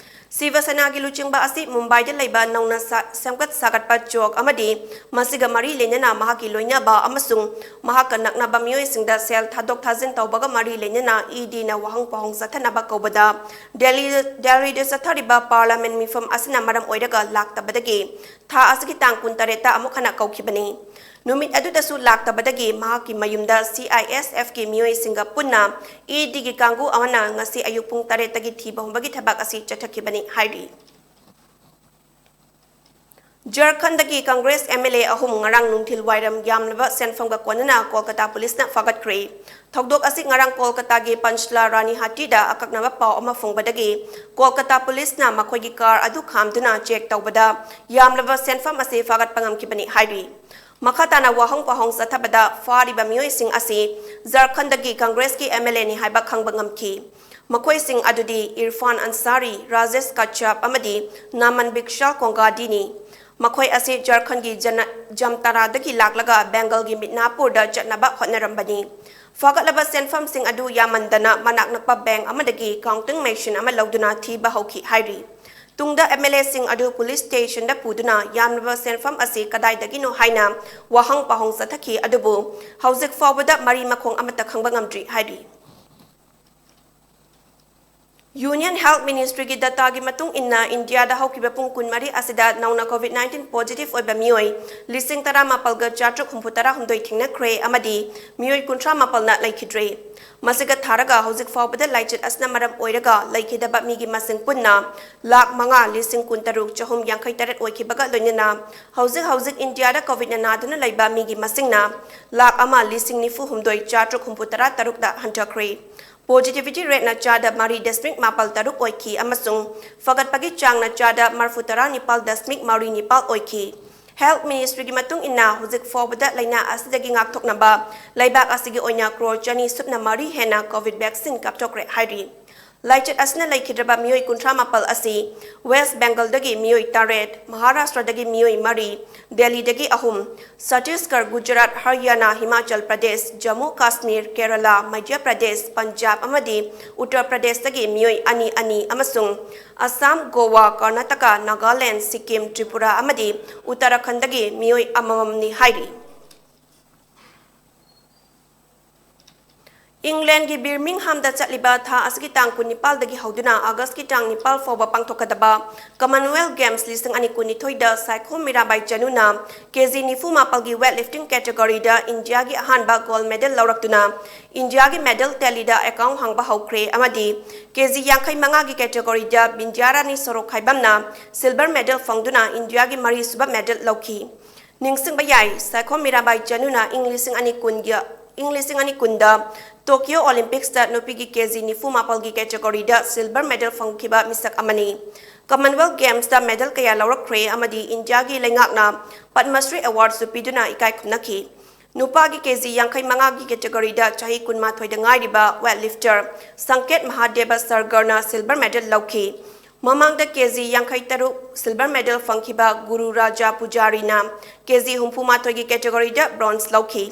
ꯁꯤꯕ ꯁꯦꯅꯥꯒꯤ ꯂꯨꯆꯤꯡꯕ ꯑꯁꯤ ꯃꯨꯝꯕꯥꯏꯗ ꯂꯩꯕ ꯅꯧꯅ ꯁꯥ-, ꯁꯦꯝꯒꯠ ꯁꯥꯒꯠꯄ ꯆꯣꯛ ꯑꯃꯗꯤ ꯃꯁꯤꯒ ꯃꯔꯤ ꯂꯩꯅꯅ ꯃꯍꯥꯛꯀꯤ ꯂꯣꯏꯅꯕ ꯑꯃꯁꯨꯡ ꯃꯍꯥꯛꯀ ꯅꯛꯅꯕ ꯃꯤꯑꯣꯏꯁꯤꯡꯗ ꯁꯦꯜ ꯊꯥꯗꯣꯛ ꯊꯥꯖꯤꯟ ꯇꯧꯕꯒ ꯃꯔꯤ ꯂꯩꯅꯅ EDꯅ ꯋꯥꯍꯪ ꯄꯥꯎꯍꯪ ꯆꯠꯊꯅꯕ ꯀꯧꯕꯗ ꯗꯦꯜꯂꯤ-, ꯗꯦꯜꯂꯤꯗ ꯆꯠꯊꯔꯤꯕ Parliament ꯃꯤꯐꯝ ꯑꯁꯤꯅ ꯃꯔꯝ ꯑꯣꯏꯔꯒ ꯂꯥꯛꯇꯕꯗꯒꯤ ꯊꯥ ꯑꯁꯤꯒꯤ ꯇꯥꯡ ꯀꯨꯟꯇꯔꯦꯠꯇ ꯑꯃꯨꯛ ꯍꯟꯅ ꯀꯧꯈꯤꯕꯅꯤ꯫ ꯅꯨꯃꯤꯠ ꯑꯗꯨꯗꯁꯨ ꯂꯥꯛꯇꯕꯗꯒꯤ ꯃꯍꯥꯛꯀꯤ ꯃꯌꯨꯝꯗ CISFꯀꯤ ꯃꯤꯑꯣꯏꯁꯤꯡꯒ ꯄꯨꯟꯅ EDꯒꯤ ꯀꯥꯡꯕꯨ ꯑꯃꯅ ꯉꯁꯤ ꯑꯌꯨꯛ ꯄꯨꯡ ꯇꯔꯦꯠꯇꯒꯤ ꯊꯤꯕ ꯍꯨꯝꯕꯒꯤ ꯊꯕꯛ ꯑꯁꯤ ꯆꯠꯊꯈꯤꯕꯅꯤ ꯍꯥꯏꯔꯤ꯫ ꯖꯔꯈꯟꯗꯒꯤ Congress MLA ꯑꯍꯨꯝ ꯉꯔꯥꯡ ꯅꯨꯡꯊꯤꯜ ꯋꯥꯏꯔꯝ ꯌꯥꯝꯂꯕ ꯁꯦꯟꯐꯝꯒ ꯀꯣꯟꯅꯅ ꯀꯣꯜꯀꯇꯥ ꯄꯨꯂꯤꯁꯅ ꯐꯥꯒꯠꯈ꯭ꯔꯦ꯫ ꯊꯧꯗꯣꯛ ꯑꯁꯤ ꯉꯔꯥꯡ ꯀꯣꯜꯀꯇꯥꯒꯤ ꯄꯟꯆꯂꯥ ꯔꯥꯅꯤꯍꯥꯇꯤꯗ ꯑꯀꯛꯅꯕ ꯄꯥꯎ ꯑꯃ ꯐꯪꯕꯗꯒꯤ ꯀꯣꯜꯀꯇꯥ ꯄꯨꯂꯤꯁꯅ ꯃꯈꯣꯏꯒꯤ ꯀꯥꯔ ꯑꯗꯨ ꯈꯥꯝꯗꯨꯅ ꯆꯦꯛ ꯇꯧꯕꯗ ꯌꯥꯝꯂꯕ ꯁꯦꯟꯐꯝ ꯑꯁꯤ ꯐꯥꯒꯠꯄ ꯉꯝꯈꯤꯕꯅꯤ ꯍꯥꯏꯔꯤ꯫ ꯃꯈꯥ ꯇꯥꯅ ꯋꯥꯍꯪ ꯄꯥꯎꯍꯪ ꯆꯠꯊꯕꯗ ꯐꯥꯔꯤꯕ ꯃꯤꯑꯣꯏꯁꯤꯡ ꯑꯁꯤ ꯖꯔꯈꯟꯗꯒꯤ Congressꯀꯤ MLAꯅꯤ ꯍꯥꯏꯕ ꯈꯪꯕ ꯉꯝꯈꯤ꯫ ꯃꯈꯣꯏꯁꯤꯡ ꯑꯗꯨꯗꯤ ꯏꯔꯐꯥꯟ ꯑꯟꯁꯥꯔꯤ, ꯔꯥꯖꯦꯁ ꯀꯥꯆꯥꯞ ꯑꯃꯗꯤ ꯅꯥꯃꯟ ꯕꯤꯛꯁꯥꯜ ꯀꯣꯡꯒꯥꯗꯤꯅꯤ꯫ ꯃꯈꯣꯏ ꯑꯁꯤ ꯖꯔꯈꯟꯒꯤ ꯖꯅ-, ꯖꯝꯇꯥꯔꯥꯗꯒꯤ ꯂꯥꯛꯂꯒ ꯕꯦꯡꯒꯜꯒꯤ ꯃꯤꯗꯅꯥꯄꯨꯔꯗ ꯆꯠꯅꯕ ꯍꯣꯠꯅꯔꯝꯕꯅꯤ꯫ ꯐꯥꯒꯠꯂꯕ ꯁꯦꯟꯐꯝꯁꯤꯡ ꯑꯗꯨ ꯌꯥꯝꯃꯟꯗꯅ ꯃꯅꯥꯛ ꯅꯛꯄ ꯕꯦꯡꯛ ꯑꯃꯗꯒꯤ counting machine ꯑꯃ ꯂꯧꯗꯨꯅ ꯊꯤꯕ ꯍꯧꯈꯤ ꯍꯥꯏꯔꯤ꯫ ꯇꯨꯡꯗ MLAꯁꯤꯡ ꯑꯗꯨ ꯄꯨꯂꯤꯁ ꯁ꯭ꯇꯦꯁꯟꯗ ꯄꯨꯗꯨꯅ ꯌꯥꯝꯂꯕ ꯁꯦꯟꯐꯝ ꯑꯁꯤ ꯀꯗꯥꯏꯗꯒꯤꯅꯣ ꯍꯥꯏꯅ ꯋꯥꯍꯪ ꯄꯥꯎꯍꯪ ꯆꯠꯊꯈꯤ, ꯑꯗꯨꯕꯨ ꯍꯧꯖꯤꯛ ꯐꯥꯎꯕꯗ ꯃꯔꯤ ꯃꯈꯣꯡ ꯑꯃꯠꯇ ꯈꯪꯕ ꯉꯝꯗ꯭ꯔꯤ ꯍꯥꯏꯔꯤ꯫ Union Health Ministry ꯒꯤ data ꯒꯤ ꯃꯇꯨꯡ ꯏꯟꯅ, ꯏꯟꯗꯤꯌꯥꯗ ꯍꯧꯈꯤꯕ ꯄꯨꯡ ꯀꯨꯟꯃꯔꯤ ꯑꯁꯤꯗ ꯅꯧꯅ COVID nineteen positive ꯑꯣꯏꯕ ꯃꯤꯑꯣꯏ ꯂꯤꯁꯤꯡ ꯇꯔꯥꯃꯥꯄꯜꯒ ꯆꯥꯇ꯭ꯔꯨꯛ ꯍꯨꯝꯐꯨꯇꯔꯥꯍꯨꯝꯗꯣꯏ ꯊꯦꯡꯅꯈ꯭ꯔꯦ ꯑꯃꯗꯤ ꯃꯤꯑꯣꯏ ꯀꯨꯟꯊ꯭ꯔꯥ ꯃꯥꯄꯜꯅ ꯂꯩꯈꯤꯗ꯭ꯔꯦ꯫ ꯃꯁꯤꯒ ꯊꯥꯔꯒ ꯍꯧꯖꯤꯛ ꯐꯥꯎꯕꯗ ꯂꯥꯏꯆꯠ ꯑꯁꯤꯅ ꯃꯔꯝ ꯑꯣꯏꯔꯒ ꯂꯩꯈꯤꯗꯕ ꯃꯤꯒꯤ ꯃꯁꯤꯡ ꯄꯨꯟꯅ ꯂꯥꯈ ꯃꯉꯥ ꯂꯤꯁꯤꯡ ꯀꯨꯟꯇꯔꯨꯛ ꯆꯍꯨꯝ ꯌꯥꯡꯈꯩ ꯇꯔꯦꯠ ꯑꯣꯏꯈꯤꯕꯒ ꯂꯣꯏꯅꯅ ꯍꯧꯖꯤꯛ ꯍꯧꯖꯤꯛ ꯏꯟꯗꯤꯌꯥꯗ COVID ꯅ ꯅꯥꯗꯨꯅ ꯂꯩꯕ ꯃꯤꯒꯤ ꯃꯁꯤꯡꯅ ꯂꯥꯈ ꯑꯃ ꯂꯤꯁꯤꯡ ꯅꯤꯐꯨ ꯍꯨꯝꯗꯣꯏ ꯆꯥꯇ꯭ꯔꯨꯛ ꯍꯨꯝꯐꯨꯇꯔꯥ ꯇꯔꯨꯛꯇ ꯍꯟꯊꯈ꯭ꯔꯦ꯫ Positivity rate ꯅ ꯆꯥꯗ ꯃꯔꯤ ꯗꯁꯃꯤꯛ ꯃꯥꯄꯜ ꯇꯔꯨꯛ ꯑꯣꯏꯈꯤ ꯑꯃꯁꯨꯡ ꯐꯒꯠꯄꯒꯤ ꯆꯥꯡꯅ ꯆꯥꯗ ꯃꯔꯤꯐꯨ ꯇꯔꯥ ꯅꯤꯄꯥꯜ ꯗꯁꯃꯤꯛ ꯃꯔꯤ ꯅꯤꯄꯥꯜ ꯑꯣꯏꯈꯤ꯫ Health Ministry ꯒꯤ ꯃꯇꯨꯡ ꯏꯟꯅ, ꯍꯧꯖꯤꯛ ꯐꯥꯎꯕꯗ ꯂꯥꯏꯅꯥ ꯑꯁꯤꯗꯒꯤ ꯉꯥꯛꯊꯣꯛꯅꯕ ꯂꯩꯕꯥꯛ ꯑꯁꯤꯒꯤ ꯑꯣꯏꯅ ꯀ꯭ꯔꯣꯔ ꯆꯅꯤ ꯁꯨꯞꯅ ꯃꯔꯤ ꯍꯦꯟꯅ COVID vaccine ꯀꯥꯞꯊꯣꯛꯈ꯭ꯔꯦ ꯍꯥꯏꯔꯤ꯫ ꯂꯥꯏꯆꯠ ꯑꯁꯤꯅ ꯂꯩꯈꯤꯗ꯭ꯔꯕ ꯃꯤꯑꯣꯏ ꯀꯨꯟꯊ꯭ꯔꯥ ꯃꯥꯄꯜ ꯑꯁꯤ West Bengal ꯗꯒꯤ ꯃꯤꯑꯣꯏ ꯇꯔꯦꯠ, ꯃꯍꯥꯔꯥꯁꯇ꯭ꯔꯗꯒꯤ ꯃꯤꯑꯣꯏ ꯃꯔꯤ, ꯗꯦꯜꯂꯤꯗꯒꯤ ꯑꯍꯨꯝ, ꯆꯇꯤꯁꯒꯔ, ꯒꯨꯖꯔꯥꯠ, ꯍꯔꯤꯌꯥꯅꯥ, ꯍꯤꯃꯥꯆꯜ ꯄ꯭ꯔꯗꯦꯁ, ꯖꯝꯃꯨ ꯀꯥꯁꯃꯤꯔ, ꯀꯦꯔꯂꯥ, ꯃꯙ꯭ꯌ ꯄ꯭ꯔꯗꯦꯁ, ꯄꯟꯖꯥꯕ ꯑꯃꯗꯤ ꯎꯠꯇꯔ ꯄ꯭ꯔꯗꯦꯁꯇꯒꯤ ꯃꯤꯑꯣꯏ ꯑꯅꯤ ꯑꯅꯤ ꯑꯃꯁꯨꯡ ꯑꯁꯥꯝ, ꯒꯣꯋꯥ, ꯀꯔꯅꯥꯇꯀꯥ, ꯅꯥꯒꯥꯂꯦꯟꯗ, ꯁꯤꯛꯀꯤꯝ, ꯇ꯭ꯔꯤꯄꯨꯔꯥ ꯑꯃꯗꯤ ꯎꯠꯇꯔꯥꯈꯟꯗꯒꯤ ꯃꯤꯑꯣꯏ ꯑꯃꯃꯝꯅꯤ ꯍꯥꯏꯔꯤ꯫ ꯏꯪꯂꯦꯟꯒꯤ ꯕꯤꯔꯃꯤꯡꯍꯥꯝꯗ ꯆꯠꯂꯤꯕ ꯊꯥ ꯑꯁꯤꯒꯤ ꯇꯥꯡ ꯀꯨꯟꯅꯤꯄꯥꯜꯗꯒꯤ ꯍꯧꯗꯨꯅ ꯑꯥꯒꯁꯀꯤ ꯇꯥꯡ ꯅꯤꯄꯥꯜ ꯐꯥꯎꯕ ꯄꯥꯡꯊꯣꯛꯀꯗꯕ Commonwealth Games ꯂꯤꯁꯤꯡ ꯑꯅꯤ ꯀꯨꯟꯅꯤꯊꯣꯏꯗ ꯁꯥꯏꯈꯣꯝ ꯃꯤꯔꯥꯕꯥꯏ ꯆꯅꯨꯅ ꯀꯦꯖꯤ ꯅꯤꯐꯨ ꯃꯥꯄꯜꯒꯤ weightlifting category ꯗ ꯏꯟꯗꯤꯌꯥꯒꯤ ꯑꯍꯥꯟꯕ gold medal ꯂꯧꯔꯛꯇꯨꯅ ꯏꯟꯗꯤꯌꯥꯒꯤ medal tally ꯗ account ꯍꯥꯡꯕ ꯍꯧꯈ꯭ꯔꯦ ꯑꯃꯗꯤ ꯀꯦꯖꯤ ꯌꯥꯡꯈꯩ ꯃꯉꯥꯒꯤ category ꯗ ꯕꯤꯟꯗ꯭ꯌꯥꯔꯥꯅꯤ ꯁꯣꯔꯣꯛꯈꯥꯏꯕꯝꯅ silver medal ꯐꯪꯗꯨꯅ ꯏꯟꯗꯤꯌꯥꯒꯤ ꯃꯔꯤꯁꯨꯕ medal ꯂꯧꯈꯤ꯫ ꯅꯤꯡꯁꯤꯡꯕ ꯌꯥꯏ, ꯁꯥꯏꯈꯣꯝ ꯃꯤꯔꯥꯕꯥꯏ ꯆꯅꯨꯅ ꯏꯪ ꯂꯤꯁꯤꯡ ꯑꯅꯤ ꯀꯨꯟꯒꯤ, ꯏꯪ ꯂꯤꯁꯤꯡ ꯑꯅꯤ ꯀꯨꯟꯗ Tokyo Olympics ꯇ ꯅꯨꯄꯤꯒꯤ ꯀꯦꯖꯤ ꯅꯤꯐꯨ ꯃꯥꯄꯜꯒꯤ category ꯗ silver medal ꯐꯪꯈꯤꯕ ꯃꯤꯁꯛ ꯑꯃꯅꯤ꯫ Commonwealth Games ꯇ medal ꯀꯌꯥ ꯂꯧꯔꯛꯈ꯭ꯔꯦ ꯑꯃꯗꯤ ꯏꯟꯗꯤꯌꯥꯒꯤ ꯂꯩꯉꯥꯛꯅ ꯄꯗꯃ ꯁ꯭ꯔꯤ award ꯁꯨ ꯄꯤꯗꯨꯅ ꯏꯀꯥꯏ ꯈꯨꯝꯅꯈꯤ꯫ ꯅꯨꯄꯥꯒꯤ ꯀꯦꯖꯤ ꯌꯥꯡꯈꯩ ꯃꯉꯥꯒꯤ category ꯗ ꯆꯍꯤ ꯀꯨꯟꯃꯥꯊꯣꯏꯗ ꯉꯥꯏꯔꯤꯕ weightlifter ꯁꯪꯀꯦꯠ ꯃꯍꯥꯗꯦꯕ ꯁꯔꯒꯔꯅ silver medal ꯂꯧꯈꯤ꯫ ꯃꯃꯥꯡꯗ ꯀꯦꯖꯤ ꯌꯥꯡꯈꯩ ꯇꯔꯨꯛ silver medal ꯐꯪꯈꯤꯕ ꯒꯨꯔꯨ ꯔꯥꯖꯥ ꯄꯨꯖꯥꯔꯤꯅ ꯀꯦꯖꯤ ꯍꯨꯝꯐꯨ ꯃꯥꯊꯣꯏꯒꯤ category ꯗ bronze ꯂꯧꯈꯤ꯫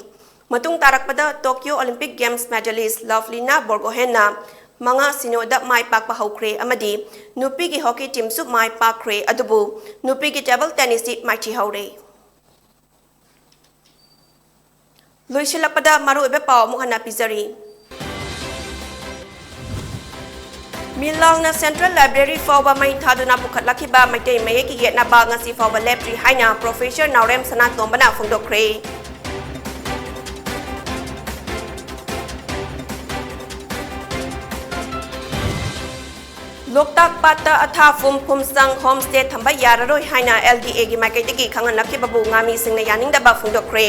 ꯃꯇꯨꯡ ꯇꯥꯔꯛꯄꯗ Tokyo Olympic Games medalist ꯂꯚꯂꯤꯅꯥ ꯕꯣꯔꯒꯣꯍꯦꯟꯅ ꯃꯉꯥ ꯁꯤꯅꯣꯗ ꯃꯥꯏ ꯄꯥꯛꯄ ꯍꯧꯈ꯭ꯔꯦ ꯑꯃꯗꯤ ꯅꯨꯄꯤꯒꯤ hockey team ꯁꯨ ꯃꯥꯏ ꯄꯥꯛꯈ꯭ꯔꯦ, ꯑꯗꯨꯕꯨ ꯅꯨꯄꯤꯒꯤ table tennis ꯇꯤ ꯃꯥꯏꯊꯤꯍꯧꯔꯦ꯫ ꯂꯣꯏꯁꯤꯜꯂꯛꯄꯗ ꯃꯔꯨꯑꯣꯏꯕ ꯄꯥꯎ ꯑꯃꯨꯛ ꯍꯟꯅ ꯄꯤꯖꯔꯤ꯫ ꯃꯤꯂꯥꯡꯅ Central Library ꯐꯥꯎꯕ ꯃꯩ ꯊꯥꯗꯨꯅ ꯄꯨꯈꯠꯂꯛꯈꯤꯕ ꯃꯩꯇꯩ ꯃꯌꯦꯛꯀꯤ ꯌꯦꯠꯅꯕ ꯉꯁꯤ ꯐꯥꯎꯕ ꯂꯦꯞꯇ꯭ꯔꯤ ꯍꯥꯏꯅ Professor ꯅꯥꯎꯔꯦꯝ ꯁꯅꯥꯇꯣꯝꯕꯅ ꯐꯣꯡꯗꯣꯛꯈ꯭ꯔꯦ꯫ ꯂꯣꯛꯇꯥꯛ ꯄꯥꯠꯇ ꯑꯊꯥꯐꯨꯝ ꯐꯨꯝꯁꯪ homestay ꯊꯝꯕ ꯌꯥꯔꯔꯣꯏ ꯍꯥꯏꯅ L D A ꯒꯤ ꯃꯥꯏꯀꯩꯗꯒꯤ ꯈꯪꯍꯜꯂꯛꯈꯤꯕꯕꯨ ꯉꯥꯃꯤꯁꯤꯡꯅ ꯌꯥꯅꯤꯡꯗꯕ ꯐꯣꯡꯗꯣꯛꯈ꯭ꯔꯦ꯫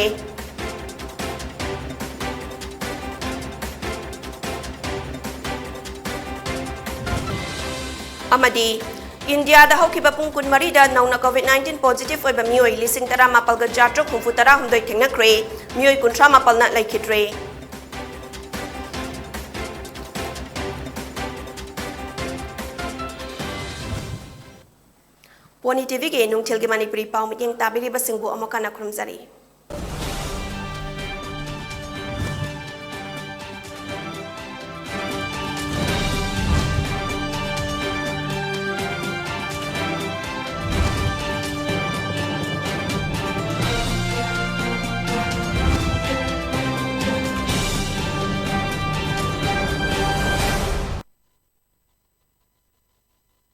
ꯑꯃꯗꯤ ꯏꯟꯗꯤꯌꯥꯗ ꯍꯧꯈꯤꯕ ꯄꯨꯡ ꯀꯨꯟꯃꯔꯤꯗ ꯅꯧꯅ COVID nineteen positive ꯑꯣꯏꯕ ꯃꯤꯑꯣꯏ ꯂꯤꯁꯤꯡ ꯇꯔꯥꯃꯥꯄꯜꯒ ꯆꯥꯇ꯭ꯔꯨꯛ ꯍꯨꯝꯐꯨ ꯇꯔꯥꯍꯨꯝꯗꯣꯏ ꯊꯦꯡꯅꯈ꯭ꯔꯦ꯫ ꯃꯤꯑꯣꯏ ꯀꯨꯟꯊ꯭ꯔꯥ ꯃꯥꯄꯜꯅ ꯂꯩꯈꯤꯗ꯭ꯔꯦ꯫ ꯄꯣꯅꯤ ꯇꯤꯚꯤꯒꯤ ꯅꯨꯡꯊꯤꯜꯒꯤ ꯃꯅꯤꯄꯨꯔꯤ ꯄꯥꯎ ꯃꯤꯠꯌꯦꯡ ꯇꯥꯕꯤꯔꯤꯕꯁꯤꯡꯕꯨ ꯑꯃꯨꯛ ꯍꯟꯅ ꯈꯨꯔꯨꯝꯖꯔꯤ꯫